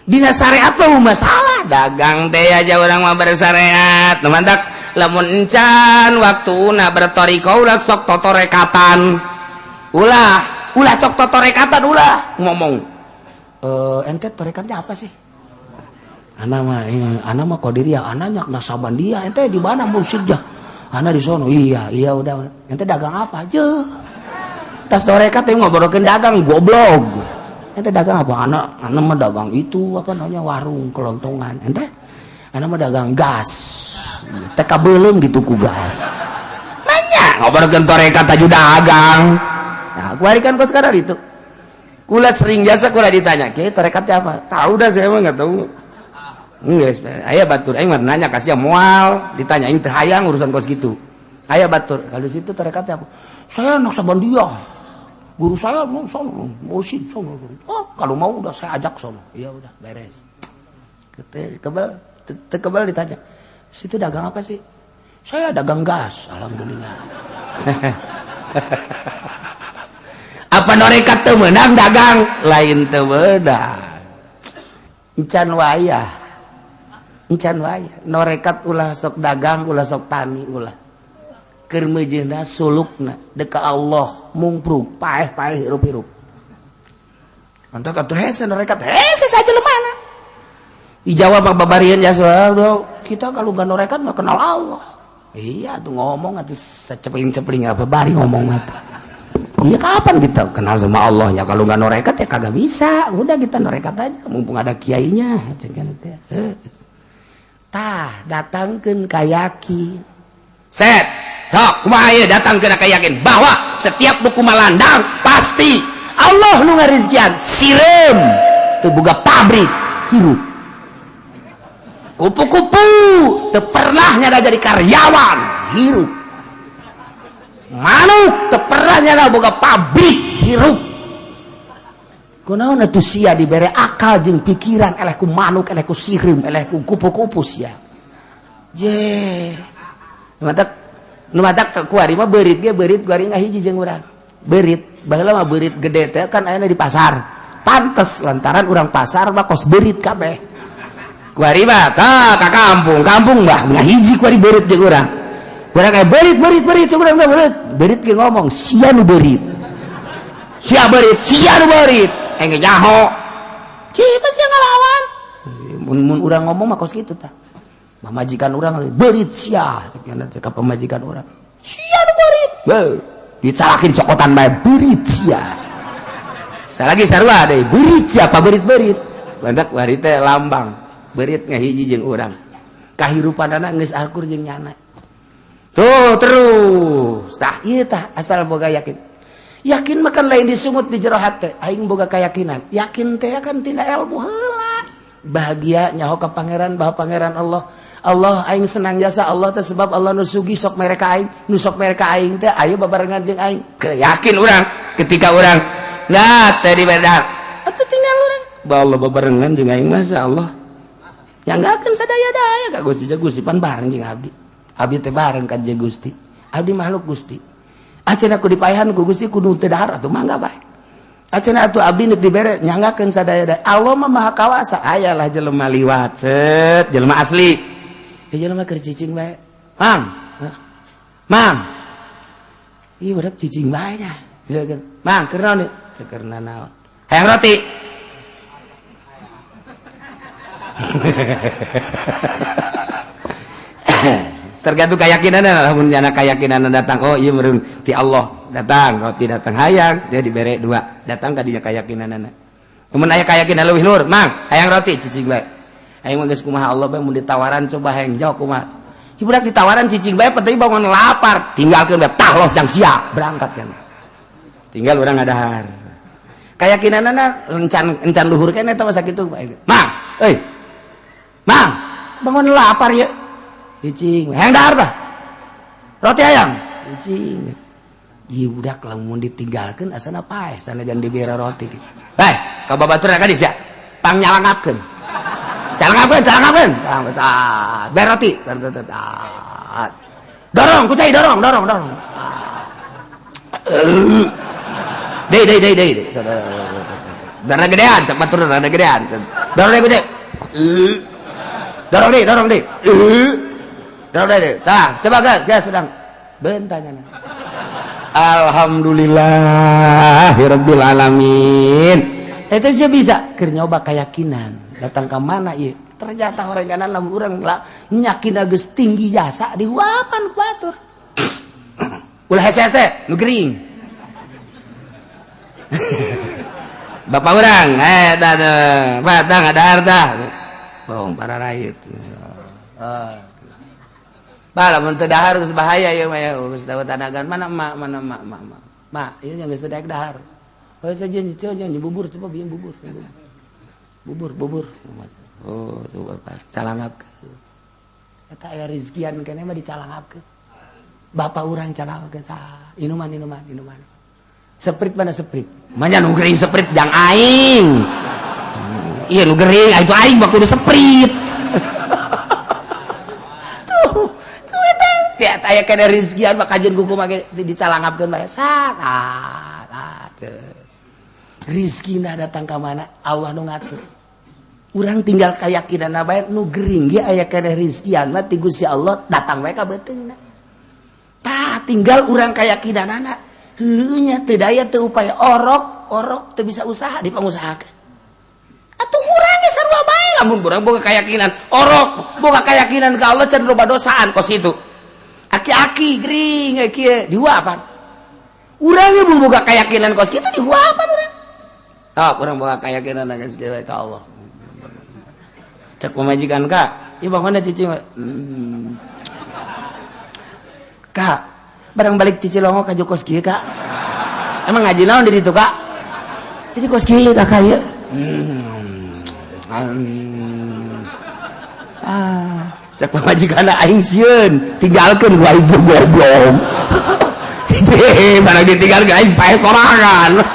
Dina syariat mah masalah dagang teh aja orang mah bersyariat. Nu mantak Lamun encan waktuna bertoriko, ulah sok totorekatan, ulah, ulah sok totorekatan, ulah ngomong, "Eh, ente torekatnya apa sih?" "Ana mah, ana mah Qadiriyah, ana nyak Naqsabandiyah." "Ente di mana mursyidnya?" "Ana di sono." Iya, udah. "Ente dagang apa?" Je tas torekat teh ngobrolkeun dagang, goblok. "Ente dagang apa?" Ana mah dagang itu, apa namanya, warung kelontongan." "Ente?" "Ana mah dagang gas." TK belum gitu ku gas. Nanya ngobrolkeun torekat aju dagang. Nah, kuari kan kos sekarang itu. Kula sering jasa kula ditanya, "Kiai, torekatnya apa?" Tahu dah, saya mah nggak tahu. Enggak, aya batur aing mah nanya kasih moal, ditanya aing teu hayang urusan kos gitu. Aya batur, kalau situ torekatnya apa? "Saya Naqsabandiyah. Guru saya mau sono, mursyid sono." "Oh, kalau mau udah saya ajak sono." Iya udah, beres. Kebal, kebal ditanya. "Situ dagang apa sih?" "Saya dagang gas, alhamdulillah." Apa norekat teu meunang dagang? Lain teu meunang. Encan wayah. Encan wayah. Norekat ulah sok dagang, ulah sok tani, ulah. Keur meujeuhna sulukna deka Allah mungprung paeh-paeh hirup-hirup. Mantap atuh, hese norekat, hese saja lemana. Dijawab babarian ya, kita kalau nggak norekat nggak kenal Allah. Iya tuh ngomong atuh secepling-cepling apa bari ngomong mah. Iya, kapan kita kenal sama Allah ya kalau nggak norekat? Ya kagak bisa. Udah, kita norekat aja mumpung ada kiainya. Tah, datangkeun kayakin. Set sok kumaha ieu datangkeun kayakin bahwa setiap buku malandang pasti Allah nu ngarizkian. Sireum teu boga pabrik, hirup. Kupu-kupu teu pernah nyada jadi karyawan, hirup. Manuk teu pernah nyada boga pabrik, hirup. Kunaon atuh sia dibere akal jeung pikiran eleh ku manuk, eleh ku sireum, eleh ku kupu-kupu sia? Je matak nu matak kuari mah beurit ge, beurit kuari ngahiji jeung urang. Beurit baheula mah beurit gede teh kan aya di pasar, pantes lantaran urang pasar mah kos beurit kabeh. Kuari mah ka ka kampung kampung mah ngahiji kuari beurit jeung urang. Urang kayak beurit, beurit, beurit, urang teh beurit beurit ge ngomong, "Sia nu beurit, sia beurit, sia nu beurit." Engge nyaho cipat sia ngalawan. Mun mun urang ngomong mah kos kitu tah. Pamajikan urang, "Beurit sia," ka pamajikan urang, "Sia nu beurit." Beuh, dicalakin cokotan bae, "Beurit sia." Salagi sarua deui, "Beurit sia, apa beurit-beurit." Bandak wari teh lambang beurit ngahiji jeung urang, kahirupanana geus akur jeung nyana. Tuh terus tah ieu tah, asal boga yakin. Yakin makan lain disungut di jero hate. Aing boga keyakinan, yakin teh kan tina ilmu heula. Bahagia nyaho ka Pangeran, bahwa Pangeran Allah, Allah aing senang jasa Allah teh sebab Allah nu sugi sok mereka aing, nu sok mereka aing teh ayo babarengan jeung aing. Keyakin urang ketika urang nah teh di bedar atuh tinggal urang bahwa Allah babarengan jeung aing, masa Allah yang enggak akan sadaya-daya ka Gusti. Gusti pan bareng jeung abdi, abdi teh bareng ka jeung Gusti, abdi makhluk Gusti. Acan aku dipayahan ku Gusti kudu teu dahar atuh mangga bae. Acan atuh abdi nek dibere nyanggakeun sadaya-daya. Allah mah maha kawasa. Aya lah jelema liwat, set jelema asli ya, jelema keur cicing bae. "Mang, Mang." Ih, budak cicing bae nya. "Mang, keur naon?" "Teu keur naon." "Hayang roti?" Tergantung keyakinan. Lamun jana keyakinan datang, oh iya meureun ti Allah datang roti, datang hayang, dia dibere dua, datang ka dinya keyakinanana. Mun aya keyakinan leuwih luhur, "Mang, hayang roti?" Cicing bae. Aing mah geus kumaha Allah bae mun ditawaran, coba hayang jawab kumaha. Si budak ditawaran cicing bae, penting bangun lapar, tinggalkeun bae, tah los jang sia berangkat kan. Tinggal urang ngadahar. Keyakinanana encan encan luhur kan eta masa kitu bae. "Mang, euy. Mang, bangun lapar ya." Cicing, "Hayang dahar tah? Roti hayang?" Cicing. Ieu budak lamun ditinggalkeun asana paeh sanajan dibere roti. Hei, ka babatur ka sia. Pang nyalangapkeun. Calangapkeun, calangapkeun. Ber roti. Dorong, ku cai dorong, dorong, dorong. Deui, deui, deui, deui. Darah gedean, cak batur rada gedean. Dorong deui ku cai. Dorong deui, dorong deui. Udah, tah, coba kan, ya sedang. Bentanya. Alhamdulillahirabbil alamin. Itu sih bisa keur nyoba keyakinan. Datang ke mana ieu? Ternyata orang kanan lamun urang lah nyakin geus tinggi jasa dihuapan ku batur. Ulah hese-hese, nu gering. Bapak urang, dah Pak, dah ada harta. Bohong para rakyat. Bah, lamun teu dahar geus bahaya ieu mah ya, geus dapat tanagan mana emak, mana emak, emak, emak. Mak, ieu yang geus daek dahar. Oh, saja jangan bubur, coba bikin bubur. Bubur, bubur. Oh, coba Pak, calangapkeun. Eta aya rizkian keneh mah dicalangapkeun. Bapak urang calangapkeun saha? Inuman, inuman, inuman. Seprit mana seprit? Manya nu gering seprit jang aing. Iya nu gering, itu aing mah kudu seprit. Tuh, tuh eta. Ya aya kana rizkian mah kajeun kuku make dicalangapkeun bae. Sat, ah, teu. Rizkina datang ka mana? Allah nu ngatur. Urang tinggal keyakinan bae nu gering ge aya kana rizkian mah ti Gusti Allah datang bae ka beuteungna. Tah tinggal urang keyakinanana. Heueuh nya teu daya teu upaya orok, orok teu bisa usaha dipangusahakeun. Atuh urang ge sarua bae lamun urang boga keyakinan orok, boga keyakinan ka Allah can loba dosaan kos kitu. Aki-aki gering kieu dihuapan. Urang ge mun boga keyakinan kos kitu dihuapan urang. Tah urang boga keyakinan geus kieu ka Allah. Cek pemajikan kak, ieu bangunna cici. Kak, barang balik cici longo ka kos kieu kak. Emang ngaji naon di ditu kak? Jadi kos kieu kakak ieu. Ah, cek pamajikan aing sieun, tinggalkeun gua aing goblok. Barang ditinggalkeun aing pae sorangan.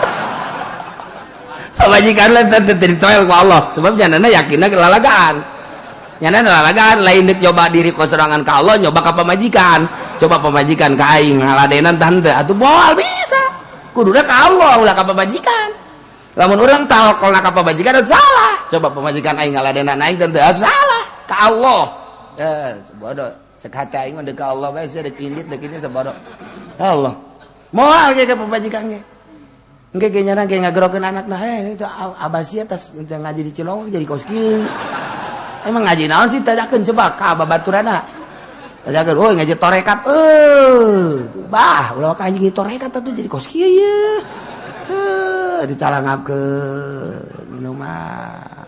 Pamajikan lah teu ditoel ku Allah, sebab janana yakinna kelalagaan. Nyana lalagaan lain deuk nyoba diri ku sorangan ka Allah, nyoba ka pamajikan. Coba pamajikan ka aing ngaladenan tante atuh moal bisa. Kuduna ka Allah ulah ka pamajikan. Lamun urang tawakal ka pamajikan salah. Coba pamajikan aing ngaladenan aing tante salah ka Allah. Eh, sebodoh. Cek hati aing mah deuk ka Allah bae sia deuk indit deuk ini sebodoh. Allah. Moal ge ka pamajikan ge. Engke ge nyana ge ngagerokeun anakna, heh itu abah sia tas ngaji di Cilongok jadi kos kieu. Emang ngaji naon sih tanyakeun coba ka babaturana. Tanyakeun, oh ngaji torekat. Bah, ulah ka ngaji torekat atuh jadi kos kieu ye. Dicalangapkeun minuman.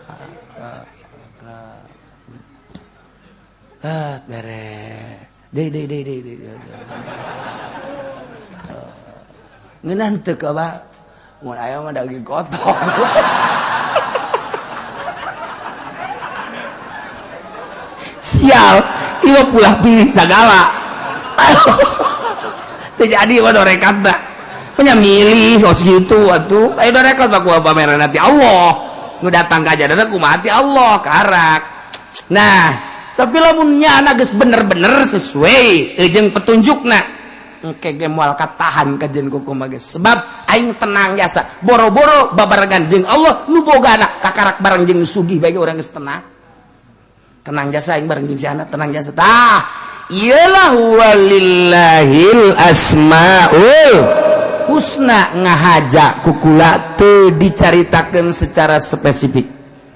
Ah, beres. Deui deui deui deui deui. Ngeunah teu ka bah. Mun aya mah daging kotor. Sial, ieu pulah pilih sagala. Teu jadi mah dorekat tah. Nya milih kos gitu atuh. Ayo dorekat mah kumaha pameran ti Allah. Nu datang ka jadana kumaha ti Allah karak. Nah, tapi lamun nyana geus bener-bener sesuai jeung petunjukna. Engke ge moal katahan kajeun kuku mah sebab aing tenang jasa. Boro-boro babarengan jeung Allah nu bogana kakarak bareng jeung sugih bae urang geus tenang. Tenang jasa aing bareng jeung si anak tenang jasa. Tah, iyalah walillahil asmaul husna ngahaja kukula teu dicaritakeun secara spesifik.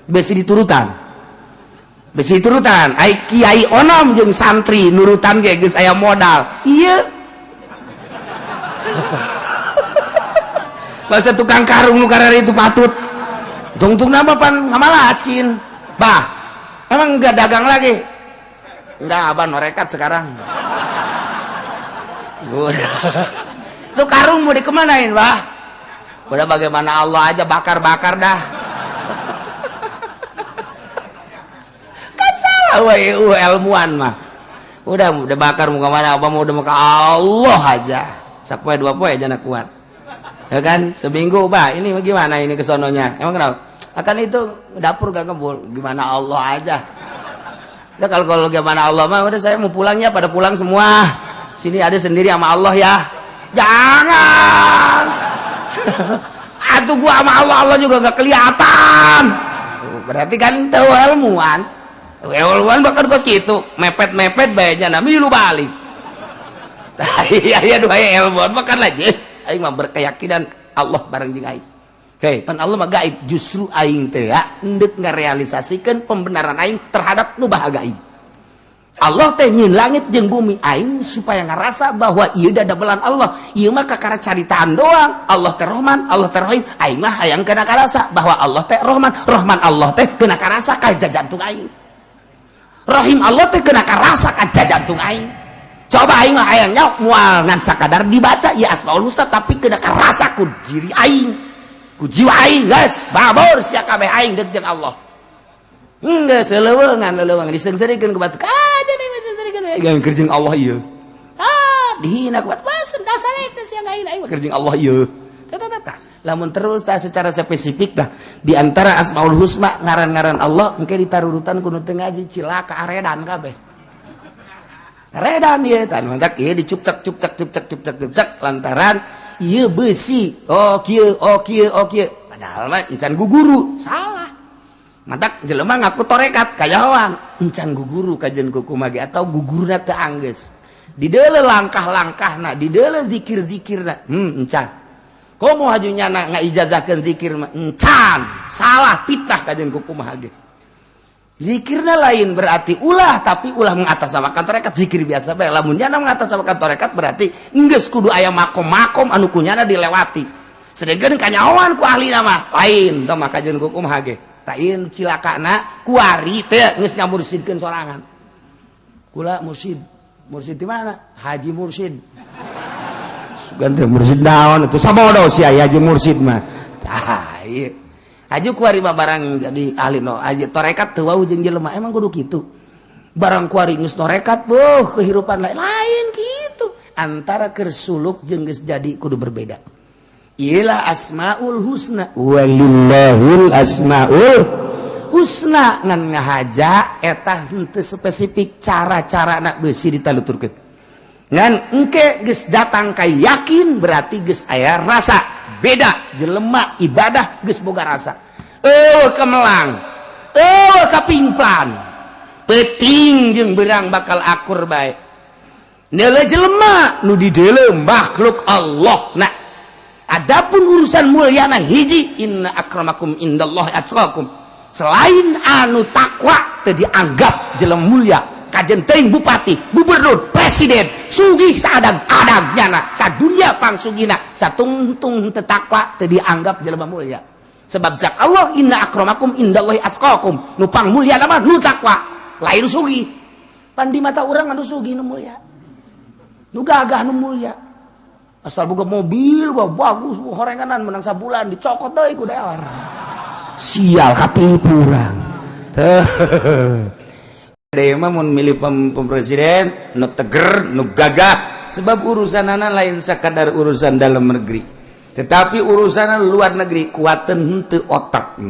Besi diturutan. Besi diturutan. Ai kiai onom jeung santri nurutan ge geus aya modal. Ieu masa tukang karung nu karari itu patut. Tungtung nama pan ngamalacin. Bah, emang enggak dagang lagi? Enggak, abang norekat sekarang. Udah. Itu karung mau dikemanain, bah? Udah bagaimana Allah aja bakar-bakar dah. Kan salah we ilmuwan mah. Udah bakar mau kemana? Abang mau udah mau ke Allah aja. Sapoe dua poe aja nak kuat. Ya kan? Seminggu, bah, ini gimana ini kesononya? Emang kenapa? Akan itu dapur gak ngebul. Gimana Allah aja. Udah kalau gimana Allah mah udah saya mau pulangnya pada pulang semua. Sini ada sendiri sama Allah ya. Jangan. Atuh gua sama Allah, Allah juga gak kelihatan. Berarti kan tahu ilmuwan. Eweluan bahkan kos kitu, mepet-mepet bae nya milu balik. Iya iya dua elboan bahkan aja. Aing mah berkeyakinan Allah bareng jeung aing. Hei, pan Allah mah gaib, justru aing teh ya endek ngarealisasikeun pembenaran aing terhadap nu baha gaib. Allah teh nyieun langit jeung bumi, aing supaya ngerasa bahwa ieu dadamelan Allah. Ieu mah kakara caritaan doang. Allah teh Rahman, Allah teh Rahim. Aing mah hayang kena karasa bahwa Allah teh Rahman, Rahman Allah teh kena karasa ka jantung aing. Rahim Allah teh kena karasa ka jantung aing. Coba aing mah hayangnya moal ngan sakadar dibaca ya Asmaul Husna, tapi kena karasa ku diri aing, ku jiwa aing. Geus babor sia kabeh, aing deuk jeung Allah. Enggak seleuweungan leuweungan diseungseurikeun ku batu. Kaja nih seungseurikeun we keur jeung Allah ieu. Ah, dihina ku batu. Wah, sendal salek sia aing aing keur jeung Allah ieu. Tah tah tah. Lamun terus tah secara spesifik tah di antara Asmaul Husna, ngaran-ngaran Allah, engke ditarurutan ku nu teu ngaji, cilaka, aredan kabeh. Aredan ieu tah, mantak ieu dicuktak cuktak cuktak cuktak cuktak lantaran ieu besi. Oh kieu, oh kieu, oh kieu. Padahal mah encan guguru, salah. Mantak jelema ngaku torekat kayawan encan guguru kajen kuku mage atau gugurna teu anggeus. Dideuleu langkah-langkahna, dideuleu zikir-zikirna, encan. Komo haju nyana ngaijazahkeun zikir mah encan, salah, fitnah kajen kuku mage. Zikirna lain berarti ulah, tapi ulah mengatasnamakan torekat, zikir biasa bae. Lamun nyana mengatasnamakan torekat berarti geus kudu aya makom-makom anu kunyana dilewati. Sedangkan kanyahoan ku ahli nama lain tah mah kajen kuku mage. Lain cilakana kuari teh geus ngamursidkeun sorangan. Kula mursid. Mursid di mana? Haji Mursid. Sugan teh mursid naon itu, sabodo sia Haji Mursid mah. Tah ieu. Haji kuari mah barang jadi ahli no haji torekat teu wau jeung jelema, emang kudu kitu. Barang kuari geus torekat, boh kehidupan lain lain kitu. Antara keur suluk jeung geus jadi kudu berbeda. Iyalah Asmaul Husna, walillahil asmaul husna, ngan ngahaja eta henteu spesifik cara-cara nak besi ditaluturkeun. Ngan engke geus datang ka yakin berarti geus aya rasa beda, jelema ibadah geus boga rasa. Eueuh kemelang, eueuh kapingplan, peuting jeung beurang bakal akur bae. Neuleuh jelema nu dideuleu makhluk Allah. Nah, adapun urusan mulyana hiji, inna akramakum indallahi atqakum. Selain anu takwa teu dianggap jelema mulia. Kajen teuing bupati, gubernur, presiden, sugih saadang-adang nyana, sadunia pangsugihna, satungtung teu takwa teu dianggap jelema mulia. Sebab cak Allah, inna akramakum indallahi atqakum. Nu pang mulia mah nu takwa, lain sugih. Pan di mata urang anu sugih nu mulia. Nu gagah nu mulia. Asal boga mobil, wah bagus, horenganan menang sabulan dicokot deui ku dealer. Sial, katipu urang. Teu. Deui mah mun milih presiden nu teger, nu gagah, sebab urusanana lain sakadar urusan dalam negeri, tetapi urusan luar negeri. Kuaten henteu otak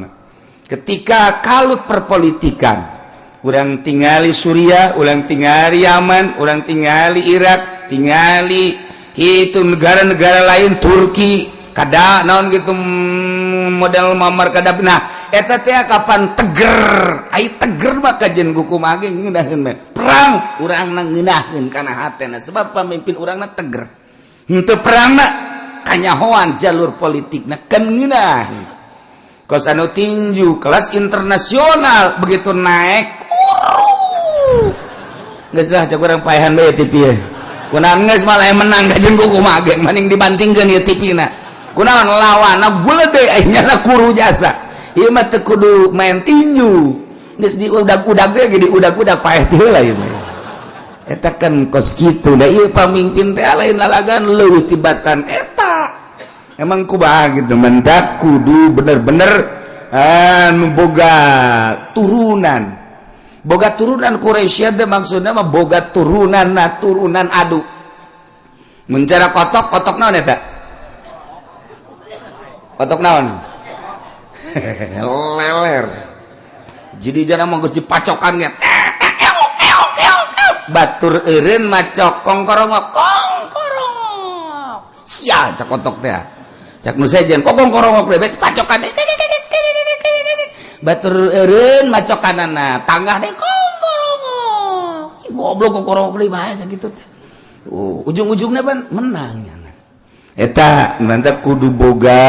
ketika kalut perpolitikan? Urang tingali Suriah, urang tingali Yaman, urang tingali Irak, tingali itu negara-negara lain, Turki kada naon gitu, model Muammar Gaddafi. Nah, eta teh kapan teger? Ai teger mah kajen kumaha ge ngeunaheun perang urang na ngeunaheun kana hatena, sebab pamimpin urangna teger. Henteu perangna kanyahoan jalur politikna kan ngeunaheun. Kos anu tinju kelas internasional begitu naik kuru geus lah, cek urang paehan bae TV ye. Kunaon geus malah menang kajen kumaha ge mending dibantingkeun ieu TV na. Kunaon lawanna bulede, aing kuru jasa. Ieu mah teu kudu main tinju, geus diudag-udag ge, diudag-udag paeh teh heula ieu mah. Eta kan kos kitu da ieu pamimpin teh lain lalagan leuwih tibatan eta. Emang kumaha gitu, mendak kudu bener-bener anu boga turunan, boga turunan Quraisy teh, maksudna mah boga turunan na turunan adu mun cara kotok. Kotok naon eta? Kotok naon? Leler. Jadi jangan mau geus dipacokan ge, batur eureun macok kong korongok kong korongok. Sial, cak kotok teh, cak nu sejen kok kong korongok teh pacokan. Batur eureun macokanana tanggah deh kong. Goblok, kokorok deui bae sakitu teh. Ujung-ujungnya pan menang ya. Eta mantap, kudu boga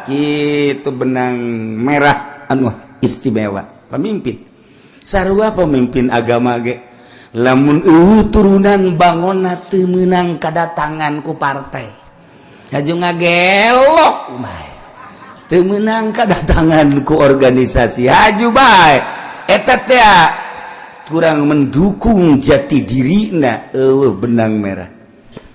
gitu benang merah anu istimewa. Pemimpin sarua, pemimpin agama ge, lamun turunan bangona teu meunang kadatangan ku partai, haju ngagelok bae. Teu meunang kadatangan ku organisasi, haju bae. Eta teh kurang mendukung jati dirina, eueuh benang merah.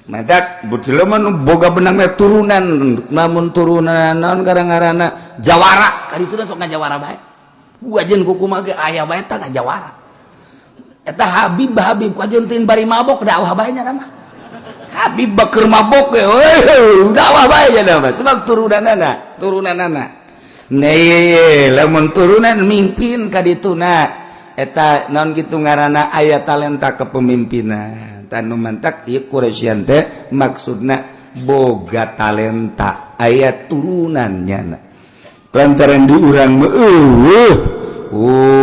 Matak jelema nu boga benang merah turunan, namun turunan naon gara-garana jawara kali itu sok ngajawara bae. Wajen kuku ge aya bae tah ngajawara. Eta Habib, Habib kajeun teuing bari mabok dakwah bae nya mah. Habib bakeur mabok ge euy dakwah bae nya mah, sebab turunanana, turunanana. Nah, lamun turunan mimpin ka dituna, eta naon kitu ngaranna, aya talenta kepemimpinan. Tanu mantak ieu Quraisyan teh maksudna boga talenta, aya turunannya. Lantaran di urang meueuh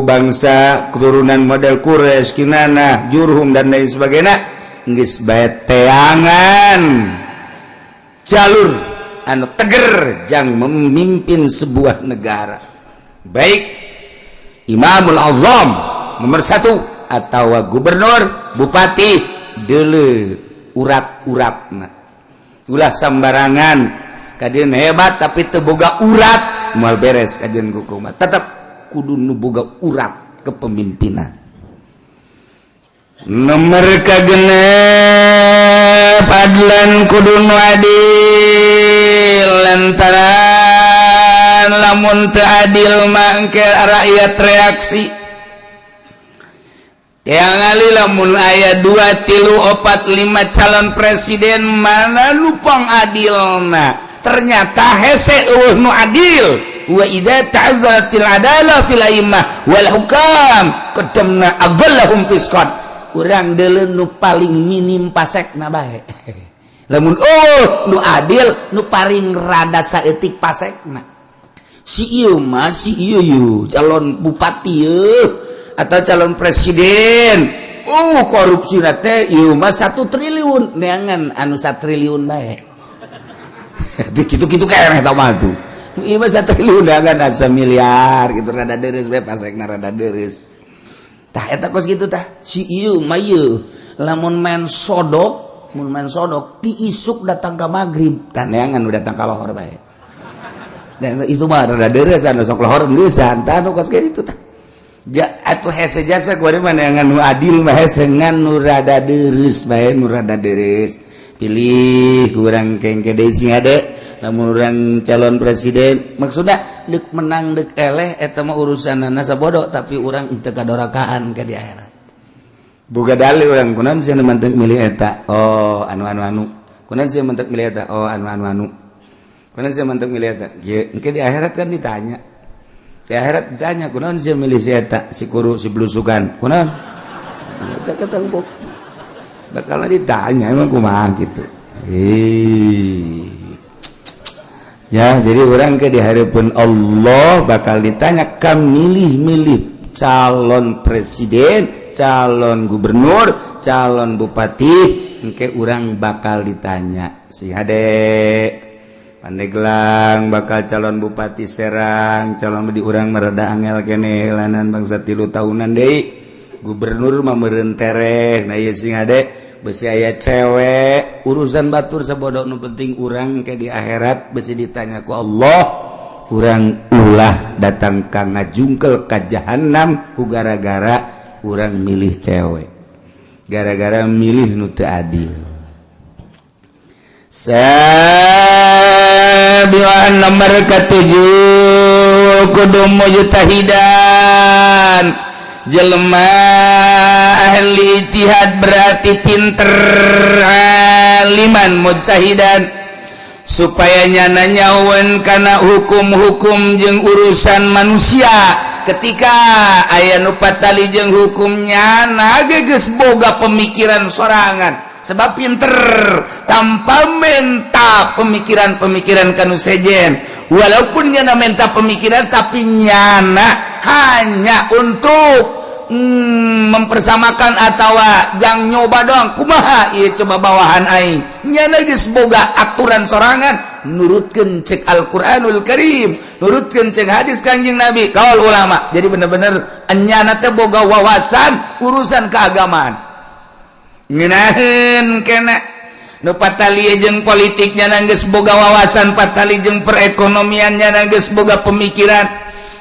bangsa keturunan model Quraisy, Kinana, Jurhum, dan lain sebagainya, geus bae teangan jalur anu teger jang memimpin sebuah negara, baik Imamul Azam nomor 1 atau gubernur, bupati. Dulu urat-urat ulah sembarangan kajian hebat tapi teu boga urat, moal beres kajian hukum. Tetap kudu nu boga urat kepemimpinan. Nomor kagenep, adlan, kudu nu adil, lantaran lamun teu adil mangke rakyat reaksi yang ngali. Lamun aya 2, 3, 4, 5 calon presiden, mana nu pang adilna? Ternyata hese, eueuh nu adil. Wa idza ta'azzaratil adalah fil a'immah wal hukam qadamna aqallahum fisqan. Urang deuleu nu paling minim pasekna bae. Lamun oh nu adil, nu paling rada saeutik pasekna. Si ieu mah, si ieu ieu calon bupati ieu atau calon presiden, korupsi teh ieu mah 1 triliun, neangan anu 1 triliun bae. Gitu-gitu kayak eta mah tuh. Ieu mah 1 triliun, neangan asa miliar gitu, rada deres bae pasekna, rada deres. Tah, eta kos gitu tah. Si ieu mah ieu lamun main sodok, mun main sodok ti isuk datang ke maghrib, tah neangan nu datang ka lohor bae. Dan itu mah rada deres, anu sok lohor geusan. Tah, nu kos kitu tah. Ja, atuh hese jasa kuari mana yang nu adil mah hese, ngan nu rada deres bae. Nu rada deres pilih kurang kengke deui sing ade. Lamun urang calon presiden, maksudna deuk menang deuk eleh eta mah urusanana sabodo, tapi urang teu kadorakaan ke di akhirat. Boga dalil urang, kunaon sia mantep milih eta? Oh, anu anu anu. Kunaon sia mantep milih eta? Oh, anu anu anu. Kunaon sia mantep milih eta? Kieu. Engke di akhirat kan ditanya. Di akhirat ditanya, kunaon sia milih si eta, si kuru, si blusukan, kunaon? Eta ketemu bakal ditanya, emang kumaha gitu. Eh ya, jadi orang ke di hadapan Allah bakal ditanya, kam milih-milih calon presiden, calon gubernur, calon bupati, engke urang bakal ditanya. Si hade Pandeglang, bakal calon bupati Serang, calon di urang mereda angel kene lanan bangsa 3 tahunan deui. Gubernur mah meureun tereh. Nah, ieu sing hade besi aya cewek, urusan batur sabodo, nu penting urang ke di akhirat besi ditanya ku Allah. Urang ulah datang ka ngajungkel ka jahanam ku gara-gara urang milih cewek, gara-gara milih nu teu adil. Sabian, nomor ketujuh, kudu mujtahidan, jelema ahli ijtihad, berarti pinter, aliman mujtahidan, supaya nyana nyawan karena hukum-hukum jeung urusan manusia. Ketika aya nu patali jeung hukumnya, nyana geus boga pemikiran sorangan sebab pinter, tanpa menta pemikiran-pemikiran kanu sejen. Walaupun nyana menta pemikiran, tapi nyana hanya untuk mempersamakan atau jang nyoba doang kumaha ieu coba bawahan aing. Nyana geus boga aturan sorangan, nurutkeun cek Al-Qur'anul Karim, nurutkeun cek hadis Kanjeng Nabi, kaul ulama. Jadi bener-bener nyana teh boga wawasan urusan keagamaan, ngeunaheun kena nu patali jeung politiknya geus boga wawasan, patali jeung perekonomiannya geus boga pemikiran,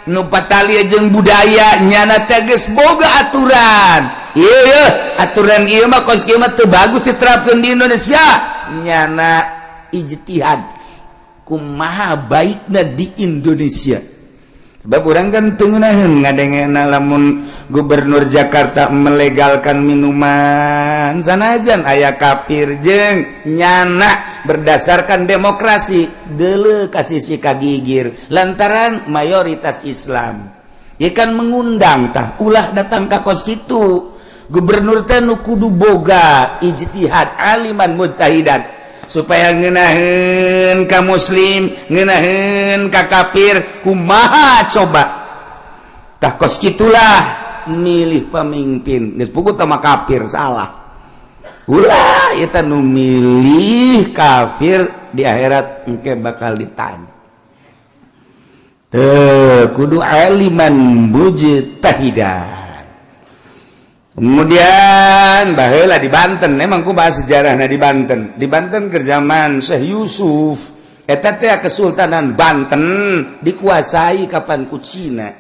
nu patali jeung budaya nyana teh geus boga aturan. Iya, aturan ieu mah kos kieu mah teu bagus diterapkeun di Indonesia. Nyana ijtihad kumaha baikna di Indonesia, sebab orang kan teu ngeunaheun ngadengena lamun gubernur Jakarta melegalkan minuman sanajan aya kafir, jeung nyana berdasarkan demokrasi deuleu ka sisi kagigir lantaran mayoritas Islam. Ikan mengundang tah ulah datang ka kos kitu. Gubernur teh nu kudu boga ijtihad, aliman mujtahidan, supaya ngeunaheun ka muslim, ngeunaheun ka kafir, kumaha coba. Tah, kos kitulah milih pemimpin. Geus puguh tah mah kafir salah, ulah eta nu milih kafir, di akhirat engke bakal ditanya. Teu kudu aliman mujtahidan. Kemudian baheula di Banten, emang ku bahas sejarahna di Banten. Di Banten ke zaman Syekh Yusuf eta teh Kesultanan Banten dikuasai kapan ku Cina.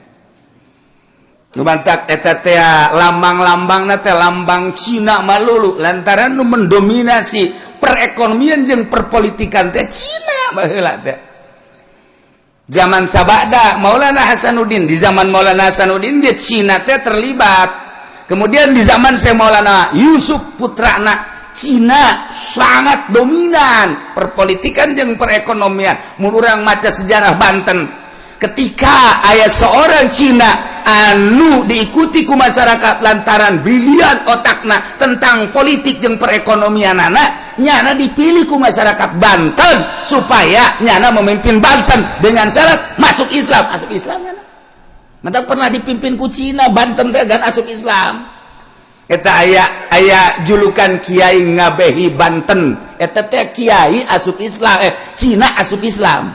Nu mantak eta teh lambang-lambangna teh lambang Cina malulu, lantaran nu mendominasi perekonomian jeung perpolitikan teh Cina baheula teh. Zaman sabada Maulana Hasanuddin, di zaman Maulana Hasanuddin dia Cina teh terlibat. Kemudian di zaman Syekh Maulana Yusuf putrana, Cina sangat dominan perpolitikan jeung perekonomian. Mun urang maca sejarah Banten, ketika aya seorang Cina anu diikuti ku masyarakat lantaran brilian otakna tentang politik jeung perekonomian, anak nyana dipilih ku masyarakat Banten supaya nyana memimpin Banten dengan syarat masuk Islam. Masuk Islam nyana. Mantap, pernah dipimpin ku Cina Banten teh gan asup Islam. Eta aya aya julukan Kiai Ngabehi Banten. Eta teh kiai asup Islam, eh, Cina asup Islam.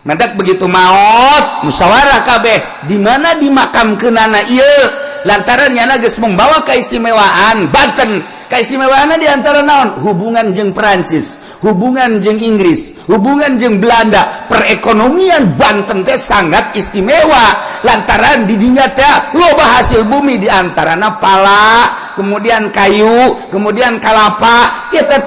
Mantak begitu maut, musyawarah kabeh di mana dimakamkeunana ieu, lantaran nyana geus membawa keistimewaan Banten. Keistimewaan di antara naon? Hubungan jeung Perancis, hubungan jeung Inggris, hubungan jeung Belanda. Perekonomian Banten teh sangat istimewa lantaran di dinya teh loba hasil bumi, di antarana pala, kemudian kayu, kemudian kalapa. Ya teh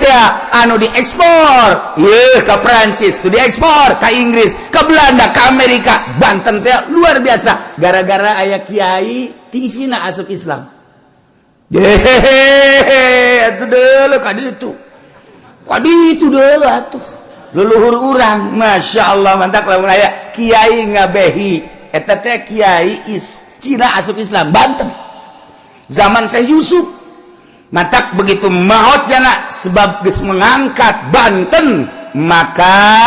anu diekspor ye ke Perancis, diekspor ke Inggris, ke Belanda, ke Amerika. Banten teh luar biasa gara-gara aya kiai ti Cina asup Islam. Hehehe, atuh deuleu ka ditu. Ka ditu deuleu atuh. Leluhur urang, Masya Allah, mantap lamun aya kiai Ngabehi. Eta teh kiai is Cina asup Islam Banten. Zaman Syekh Yusuf. Matak begitu maut jana sebab geus mengangkat Banten, maka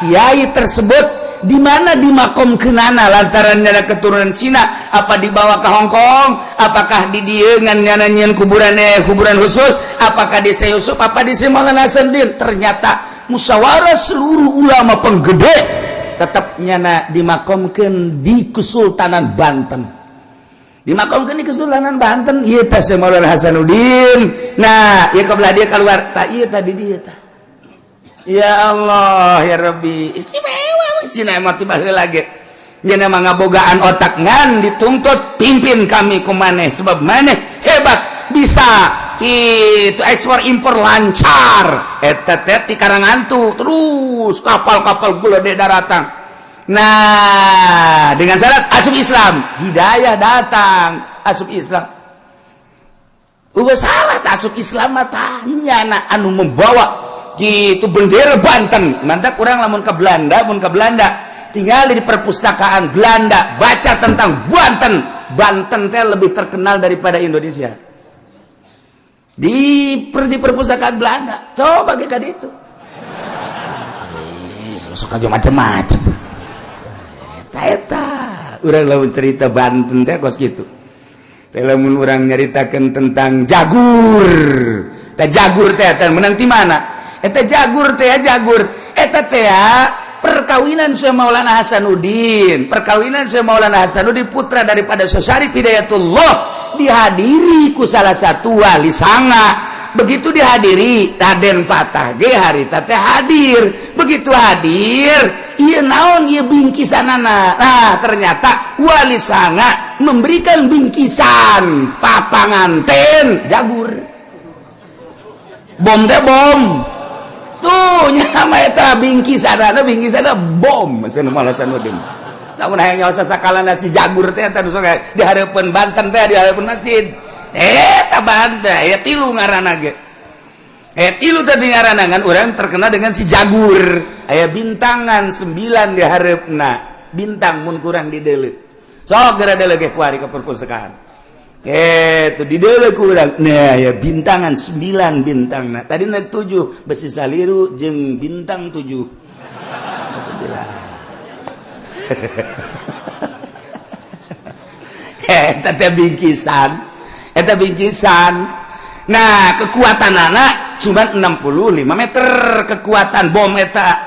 kiai tersebut di mana dimakomkeunana, lantaran nyana keturunan Cina, apa dibawa ke Hong Kong, apakah di dieu ngan nyana nyieun kuburan, eh, kuburan khusus, apakah di Syekh Yusuf, apa di Syekh Maulana Hasanuddin? Ternyata musyawarah seluruh ulama penggede, tetap nyana dimakomkeun di Kesultanan Banten, dimakomkeun di Kesultanan Banten. Ieu teh Syekh Maulana Hasanuddin. Nah, ieu kebelah dia keluar tak, ieu tadi dia tah. Ya Allah ya Rabbi, istimewa Cina emang tiba lagi. Nyana mah ngabogaan otak, ngan dituntut pimpin kami ku maneh sebab maneh hebat, bisa itu ekspor impor lancar. Eta teh ti Karangantu terus kapal-kapal gula di daratan. Nah, dengan syarat asup Islam, hidayah datang, asup Islam. Udah salah tak asup Islam mah tah nyana anu membawa gitu bendera Banten. Mantap, kurang lamun ke Belanda, mun ke Belanda tinggal di perpustakaan Belanda, baca tentang Banten. Banten teh lebih terkenal daripada Indonesia di perpustakaan Belanda. Coba kita itu, eh, sok aja macem-macem. Eta eta urang lamun cerita Banten teh kos gitu. Lamun urang nyaritakeun tentang jagur teh, jagur teh teh menang ti mana eta? Jagur teh, jagur eta teh perkawinan Syekh Maulana Hasanuddin, perkawinan Syekh Maulana Hasanuddin, putra daripada Syekh Syarif Hidayatullah, dihadiri ku salah satu wali sanga. Begitu dihadiri, Raden Patah ge harita teh hadir. Begitu hadir, ieu naon ieu bingkisanana? Nah, ternyata wali sanga memberikan bingkisan papanganten jagur, bom teh, bom tuh nya eta bingkisanana, bingkisanana bom. Malah Hasanuddin lamun hayang nyawa sakalana si jagur teh, eta nu sok di hareupeun Banten teh, di hareupeun masjid eta Banten ya, tilu ngaranna ge, tilu tadi ngaranna. Ngan urang terkenal dengan si jagur, aya bintangan 9 di hareupna, bintang mun kurang di deuleu. Sok geura deuleu ge kuari ke perpustakaan tuh di deuleu kurang. Nah ya, bintangan 9 bintang. Nah, tadi na 7, besi saliru jeung bintang 7, 9. Eta teh bingkisan, eta bingkisan. Nah, kekuatan anak cuma 65 meter kekuatan bom eta.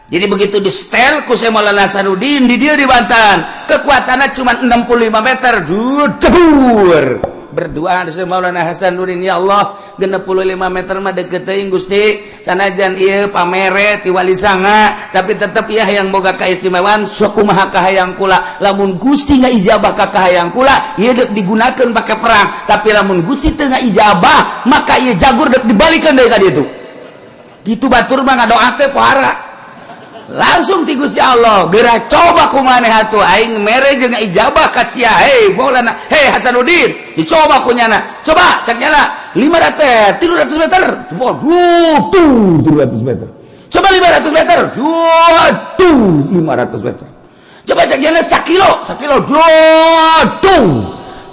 Jadi begitu di setel ku Syekh Maulana Hasanuddin di dia di Banten, kekuatannya cuma 65 meter. Jegur berdoa Syekh Maulana Hasanuddin, "Ya Allah, 65 meter mah deket teuing, Gusti. Sanajan ieu pamere ti wali sanga, tapi tetep ya yang boga keistimewaan. Sok kumaha kahayang kula? Lamun Gusti ijabah ka kahayang kula, ieu dek digunakeun pakai perang. Tapi lamun Gusti teu ijabah, maka ieu jagur dek dibalikeun deui ka ditu." Gitu batur mah ngadoa teh pohara langsung ti Gusti Allah. "Geura coba ku maneh atuh, aing mere jeung ijabah ka sia. Hei Maulana, hei Hasanuddin, dicoba ku nyana. Coba," cek nyana, "500, 300 meter." Coba tuh 300 meter. "Coba 500 meter." Tuh 500 meter. "Coba," cek nyana, "sakilo, sakilo." Tuh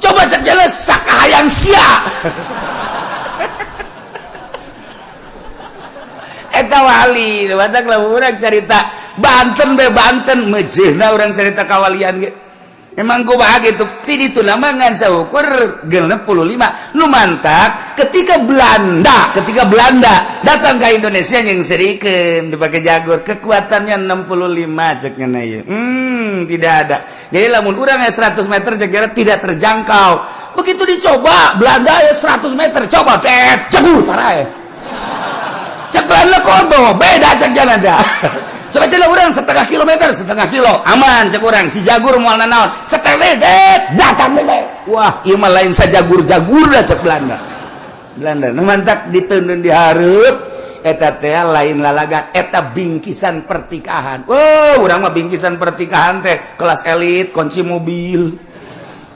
"Coba," cek nyana, "sakahayang sia." Eta wali batak lah. Urang cerita Banten be, Banten mejehna urang cerita kawalian ge. Emang kumaha gitu? Ti ditu nama ngan saukur 65. Nu mantak ketika Belanda datang ke Indonesia yang serikeun dipakai jagur, kekuatannya 65 cek nya ieu. Tidak ada. Jadi lamun urang 100 meter, cek tidak terjangkau. Begitu dicoba Belanda ya 100 meter, coba teh cegur parah ya. Cek Belanda kodo beda, cek jalan dah. Coba cek urang setengah kilometer, setengah kilo aman, cek urang si jagur moal nanaon. Setengah datang deh, "Wah, ieu mah lain sajagur-jagur dah," cek Belanda. Belanda nu mantak diteundeun di hareup eta teh lain lalagan, eta bingkisan pertikahan. Oh, urang mah bingkisan pertikahan teh kelas elit, kunci mobil.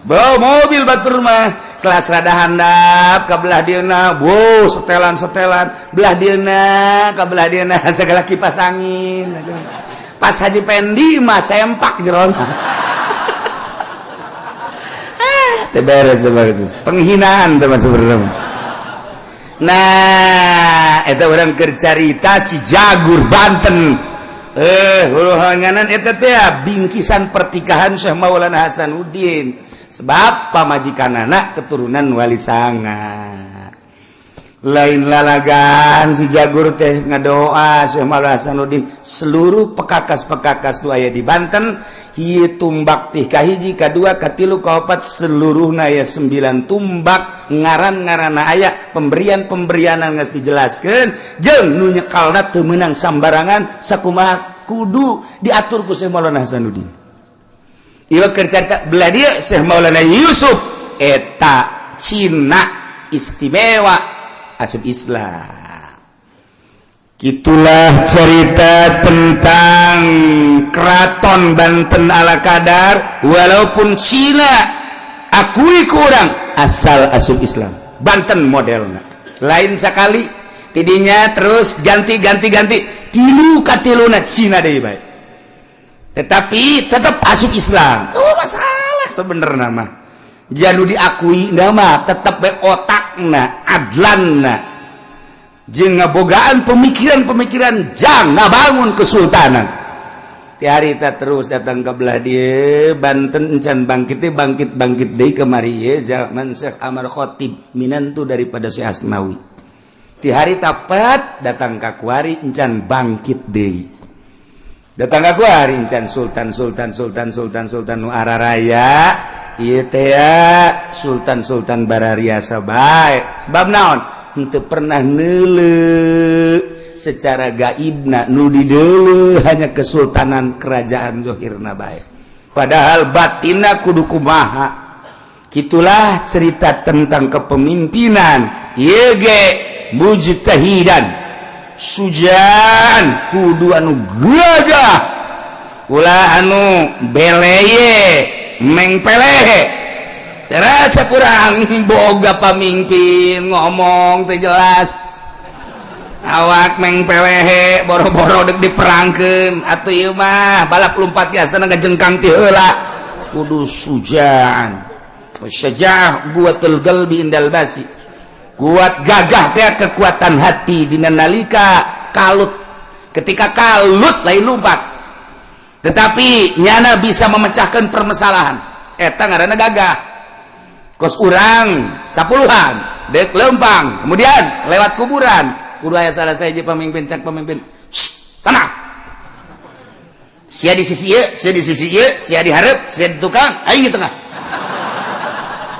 Bawa mobil batur mah kelas rada handap ka belah dieuna. Wow, setelan-setelan belah dieuna, ka belah dieuna segala kipas angin. Pas Haji Pendi mah sempak jerona. Ah, teu beres, beres. Penghinaan teh masuk sebenarnya. Nah, eta urang keur carita si jagur Banten. Huluhanganan eta teh bingkisan pertikahan Syekh Maulana Hasanuddin, sebab pamajikan anak keturunan wali sanga. Lain lalagan si jagur teh. Ngadoa Syekh Maulana Hasanuddin, seluruh pekakas-pekakas tu aya di Banten. Hieu tumbak tih kahiji, kadua, katilu, kaopat, seluruhna aya 9 tumbak. Ngaran-ngaranna aya, pemberian-pemberianan geus dijelaskeun, jeung nu nyekalna teu meunang sambarangan, sakumaha kudu diatur ku Syekh Maulana Hasanuddin. Ieu keur carita belah dieu Syekh Maulana Yusuf, eta Cina istimewa asup Islam. Itulah cerita tentang Keraton Banten ala kadar. Walaupun Cina akui kurang, asal asup Islam. Banten modelna lain sekali tidinya, terus ganti ganti ganti, tilu katiluna Cina deui bae, tetapi tetap asup Islam. Oh, masalah sebenarnya mah janu diakui nama tetap bae otakna adlanna jeung ngabogaan pemikiran-pemikiran jang ngabangun kesultanan. Ti harita terus datang ke belah dieu Banten encan bangkit teh, bangkit bangkit deui kamari ieu zaman Syekh Amar Khatib, minantu daripada Syekh Asmawi. Ti harita pat datang ka kuari, encan bangkit deui. Datang ka kuari encan sultan sultan sultan sultan sultan nu araraya ieu teh ya, sultan sultan barariasa bae. Sebab naon? Henteu pernah neuleu secara gaibna, nu dideuleu hanya kesultanan kerajaan zohirna bae, padahal batinna kudu kumaha. Gitulah cerita tentang kepemimpinan. Ieu ge mujtahidan sujan, kudu anu gagah, ulah anu beleye mengpelehe. Terasa kurang boga pamimpin ngomong teu jelas, awak mengpelehe, boro-boro dek diperangkeun atuh. Ieu mah balap lumpat biasa ngajengkang ti heula. Kudu sujan, syaja'ah quwwatul qalbi indal basi. Kuat gagah teh kekuatan hati dina nalika kalut. Ketika kalut lain lompat, tetapi nyana bisa memecahkan permasalahan, eta ngaranna gagah. Kos urang sapuluhan dek lempang, kemudian lewat kuburan, kudu aya salah saya pemimpin. Cak pemimpin, "Tenang, sia di sisi ieu, sia di sisi ieu, sia di hareup, sia di tukang, aing di tengah."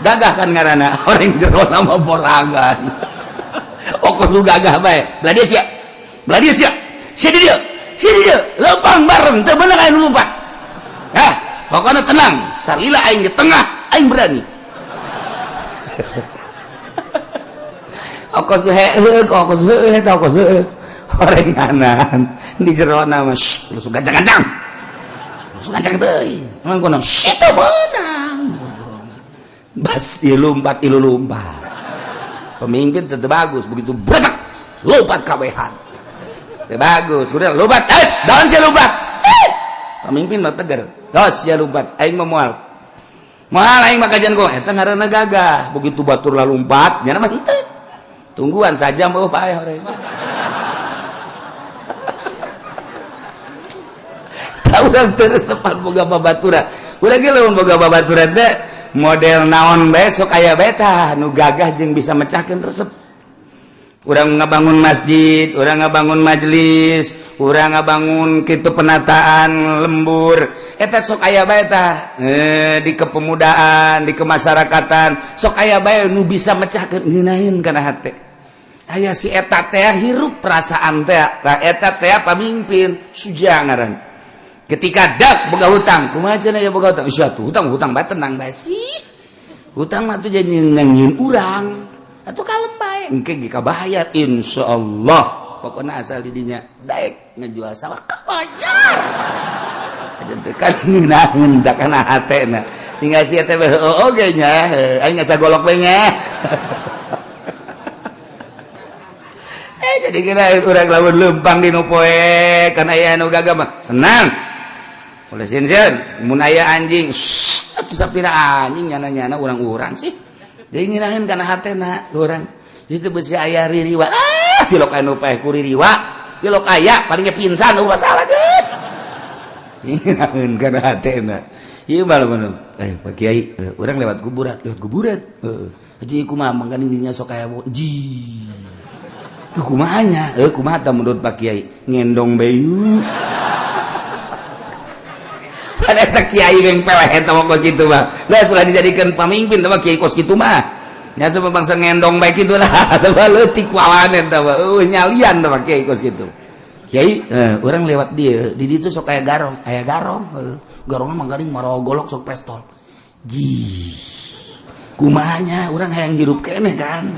Gagah kan ngaranna? Orang jero nama borangan. Okos lu gagah bae, belah dia sia, belah dia sia, sia di dieu, sia di dieu, lempang bareng teu bener aing lompat. Hah, pokoknya tenang, salila aing di tengah, aing berani. Okos heueuh, okos heueuh eta, okos heueuh. Horenganan di jero nama langsung gancang-gancang, langsung gancang teuing. Emang kono teu meunang. Bas ieu lompat, ieu lompat. Pemimpin tetep bagus, begitu bretak lompat kabehan. Teu bagus, udah lompat, eh daun sia lompat. Eh, pemimpin mah tegar. Dos sia lompat, aing mah moal. Moal aing mah kajian kok, eta ngaranna gagah. Begitu batur lompat, nyana mah henteu. Tungguan saja mau paeh orang. Tahu urang teu resepan boga babaturan. Urang ge lamun boga babaturan teh model naon bae sok aya bae tah nu gagah jeung bisa mecahkeun resep. Urang ngabangun masjid, urang ngabangun majelis, urang ngabangun kitu penataan lembur, eta sok aya bae tah di kepemudaan, di kemasyarakatan sok aya bae nu bisa mecahkeun, ngeunaheun kana hate. Aya si eta teh hirup perasaan teh. Tah eta teh pamimpin suja ngaran. Ketika dak boga hutang, kumaha cenah ya boga hutang? Sia tuh hutang hutang bae, tenang bae sih. Hutang mah tuh jadi nyieun urang. Atuh kalem bae, engke ge kabayar insyaallah. Pokokna asal di dinya daek ngejual sawah kabayar. Aja teh kan ngeunaheun da kana hatena. Tinggal sia teh heueuh oge nya, aing asa golok bae nya. Jadi kira urang lamun lempang di nu poe kan aya nu gagah mah tenang. Oleh sieun mun aya anjing, atuh sapira anjing nyana-nyana urang-urang sih. Jadi ngeunaheun kana hatena urang. Itu besi aya ririwa. Ah, tilok anu paeh ku ririwa. Tilok aya palingnya pingsan eueuh masalah geus. Ngeunaheun kana hatena. Ieu mah lamun Pak Kiai, urang lewat kuburan, lewat kuburan. Heeh. Haji kumaha mangkan dinya sok aya ji. Kumahanya? Kumaha tah menurut Pak Kiai? Ngendong bayu. Pada eta kiai beng peleh eta mah kos kitu mah. Geus ulah dijadikeun pamimpin teh mah kiai kos kitu mah. Nya sebab bangsa ngendong bae kitu lah. Teh mah leutik wawan eta mah. Nyalian teh mah kiai kos kitu. Kiai, urang lewat dieu, di ditu sok aya garong, aya garong. Garongna mah garing marawa golok sok pestol. Ji. Kumahanya urang hayang hirup keneh kan.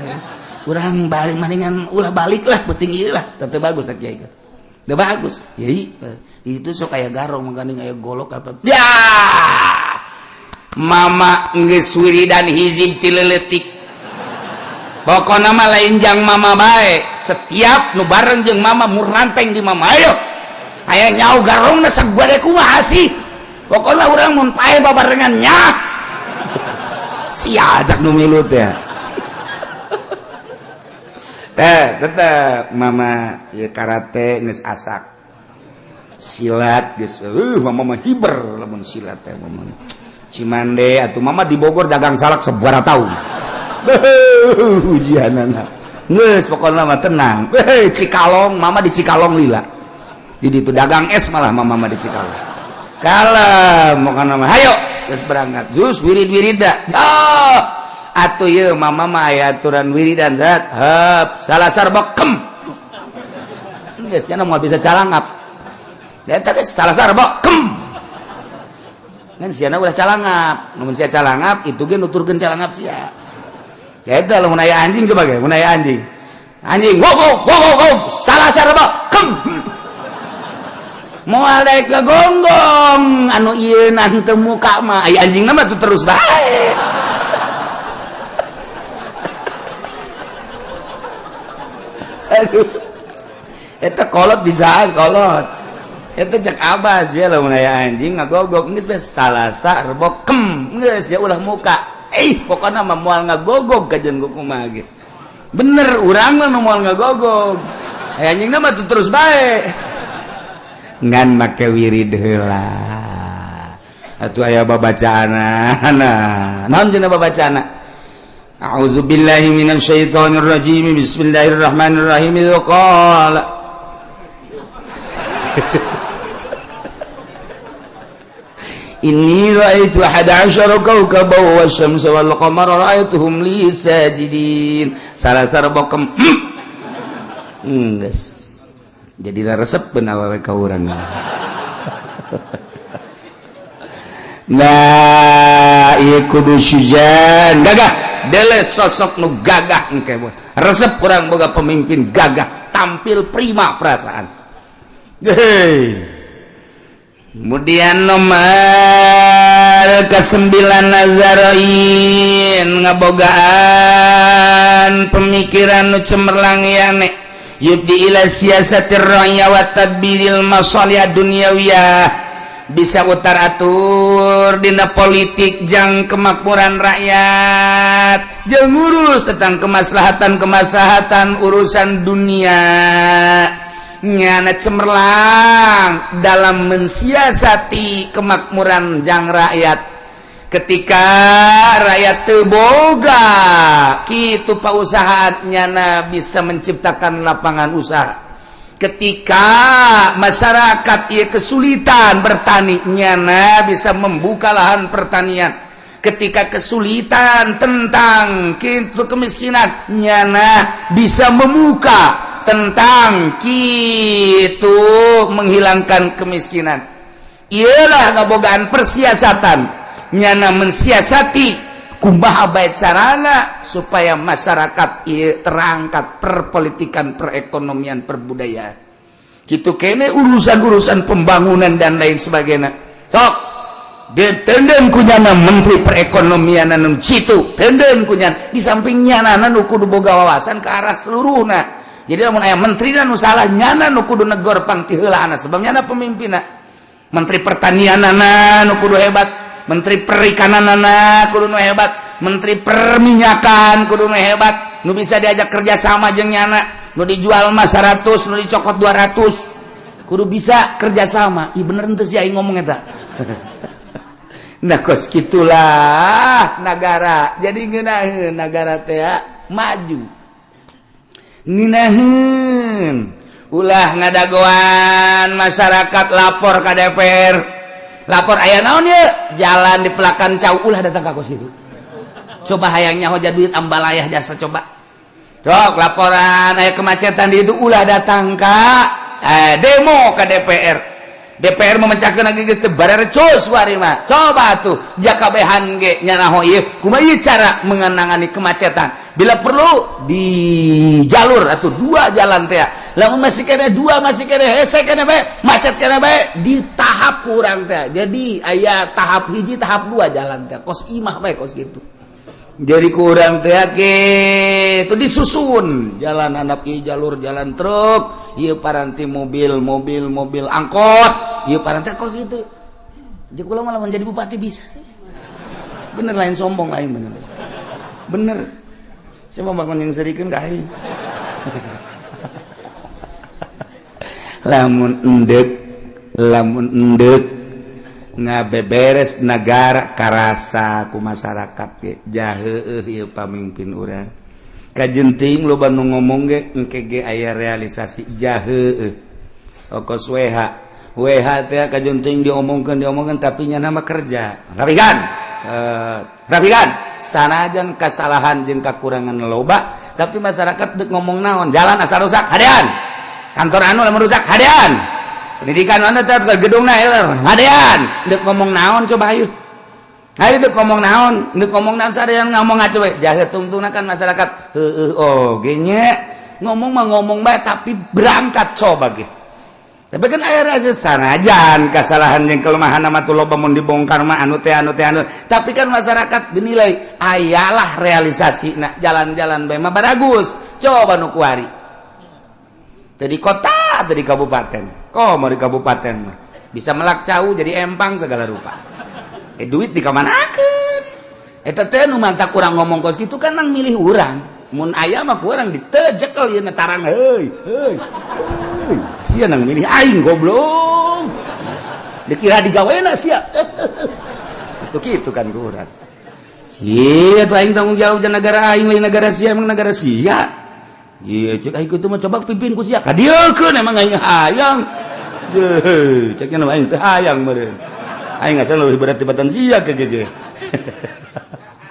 Urang balik maningan ulah balik lah penting ieu lah. Teu bagus kiai. Teu bagus. Kiai, itu sok aya garong mangkaning aya golok apa. Ya. Mama geus wiridan hizib ti leutik. Pokona mah lain jang mama bae, setiap nu bareng jeung mama muranteng di mama ayo. Aya nyau garongna sagade kumaha sih? Pokona urang mun pae babarengan nya. Sia ajak nu milu teh. Teh tetep mama ieu karate geus asak. Silat geus mama mah hiber lamun silat teh mama. Cimande atuh mama di Bogor dagang salak sabaraha tahun. Ujianana. Geus pokona mah tenang. Cikalong, mama di Cikalong lila. Jadi itu dagang es malah mama mah di Cikalong. Kalem pokona mah hayo geus berangkat. Jus wirid-wirida. Oh, atuh ieu mama mah aya aturan wiridan zat. Heup, salasar bekem. Geus nya moal bisa calangap. Eta geus salasar bekem. Ngan siana ulah calangap. Mun sia calangap itu ge nuturkeun calangap sia. Eta lamun aya anjing coba ge, mun aya anjing. Anjing, wow wow wow wow, salasar bekem. Moal daek gagonggong anu ieu teu muka mah aya anjingna mah tuh terus bae. Aduh. Eta kolot bisaan kolot. Eta cek abas ya lamun aya anjing ngagogok geus bae salasa rebo kem geus ya ulah muka. Pokona mah moal ngagogog ka jeung kumaha ge. Bener urang mah nu moal ngagogog. Aya anjingna mah tuh terus bae. Ngan make wirid heula. Atuh aya babacaana. Naon cenah babacaana? A'udzubillahi minasyaitonir rajim. Bismillahirrahmanirrahim. Qala Inni ra'aitu 11 kawkaban wasyamsa wal qamara ra'aituhum li sajidin. Salasar bokem. Geus. Jadi resep awewe ka urang. Nah, ieu kudu sujan gagah. Dele sosok nu gagah engke. Resep urang boga pemimpin gagah, tampil prima perasaan. Hei. Kemudian nomor ke-9 Nazarain ngabogaan pemikiran nu cemerlang yane yubdi ila siasatir ra'ya wa tadbiril masalih dunyawiyah, bisa utar atur dina politik jang kemakmuran rakyat, jeung ngurus tentang kemaslahatan-kemaslahatan urusan dunia. Nyana cemerlang dalam mensiasati kemakmuran jang rakyat. Ketika rakyat teboga kitu pausahaan nyana bisa menciptakan lapangan usaha. Ketika masyarakat ia kesulitan bertani, nyana bisa membuka lahan pertanian. Ketika kesulitan tentang kitu kemiskinan, nyana bisa membuka tentang kitu menghilangkan kemiskinan. Ialah ngabogaan persiasatan, nyana mensiasati kumaha bae carana supaya masyarakat ieu terangkat perpolitikan, perekonomian, perbudayaan. Kitu kene urusan-urusan pembangunan dan lain sebagainya. Sok ditenden kunyana menteri perekonomian anu citu, tenden kunyana di samping nyana nu kudu boga wawasan ke arah seluruhna. Jadi lamun aya menteri nu salah nyana nu kudu negor pang ti heula, sebab nyana pemimpinna. Menteri pertanianana nu kudu hebat, menteri perikananana kudu nu hebat, menteri perminyakan kudu nu hebat, nu bisa diajak kerja sama jeung nyana, nu dijual mah 100, nu dicokot 200, kudu bisa kerja sama. Ih bener henteu sih aing ngomong eta. Nah kos kitulah nagara. Jadi ngeunaheun nagara teh maju. Ngeunaheun ulah ngadagoan masyarakat lapor ka DPR, lapor aya naon ieu jalan di pelakan cau, ulah datang ka kos kitu. Coba hayangnya hoja duit ambalayah jasa coba. Sok laporan aya kemacetan di itu ulah datang ka demo ka DPR. DPR memecahkan lagi geus teu barerecus wari mah. Coba tuh jakabehan ge nyanaho ieu kumaha ieu cara mengenangani kemacetan. Bila perlu di jalur atau dua jalan teh. Lamun masih kene dua, masih kene hese kene bae, macet kene bae di tahap kurang teh. Jadi aya tahap hiji, tahap dua jalan teh. Kos imah bae kos gitu. Jadi kurang teh itu disusun jalan anak ieu jalur jalan truk, ieu paranti mobil, mobil, mobil angkot, ieu paranti kos itu. Jadi kula malah menjadi bupati bisa sih. Bener lain sombong lain bener. Bener. Saya mau bangun yang serikeun ka aing. Lamun endek Lamun endek ngabeberes negara, karasa ku masyarakat ge jahe ieu pamimpin urang. Kajenting loba nu ngomong ge engke ge aya realisasi, jahe kos WH WH teh. Kajenting diomongkeun diomongkeun, tapi nya nama kerja rapikan, rapikan. Sanajan kesalahan jeung kakurangan loba, tapi masyarakat dek ngomong naon, jalan asal rusak hadean, kantor anu lamun rusak hadean, pendidikan mana teh gedung na hadean. Dek ngomong naon coba? Ayo ayo, dek ngomong naon? Dek ngomong naon? Sada yang ngomong aja we jahe tungtungna kan masyarakat. Heueuh, oh ge ngomong mah ngomong bae, tapi berangkat coba ge. Tapi kan aya rasa, sanajan kesalahan yang kelemahan nama tuh loba, mun dibongkar mah anu teh, anu teh, anu, tapi kan masyarakat dinilai ayalah realisasi. Nah, jalan-jalan bae mah baragus. Coba nu kuari tadi kota, tadi kabupaten, kok mau di kabupaten mah bisa melak cau jadi empang segala rupa. Duit dikamanakeun eta teh? Nu mantak kurang ngomong kos kitu kan nang milih urang. Mun aya mah kurang ditejekel ieu tarang, heuy heuy heuy, sia nang milih aing, goblok, dikira digawena sia. Itu kitu kan kurang. Iya tuh, aing tanggung jawab jangan negara aing, lain negara sia. Emang negara sia? Iya, cek aing itu mah coba pimpin ku sia kadieukeun. Emang aing hayang? Deuh, ceknya nama aing teh hayang meureun. Aing asal lebih berat tibatan sia ke ge.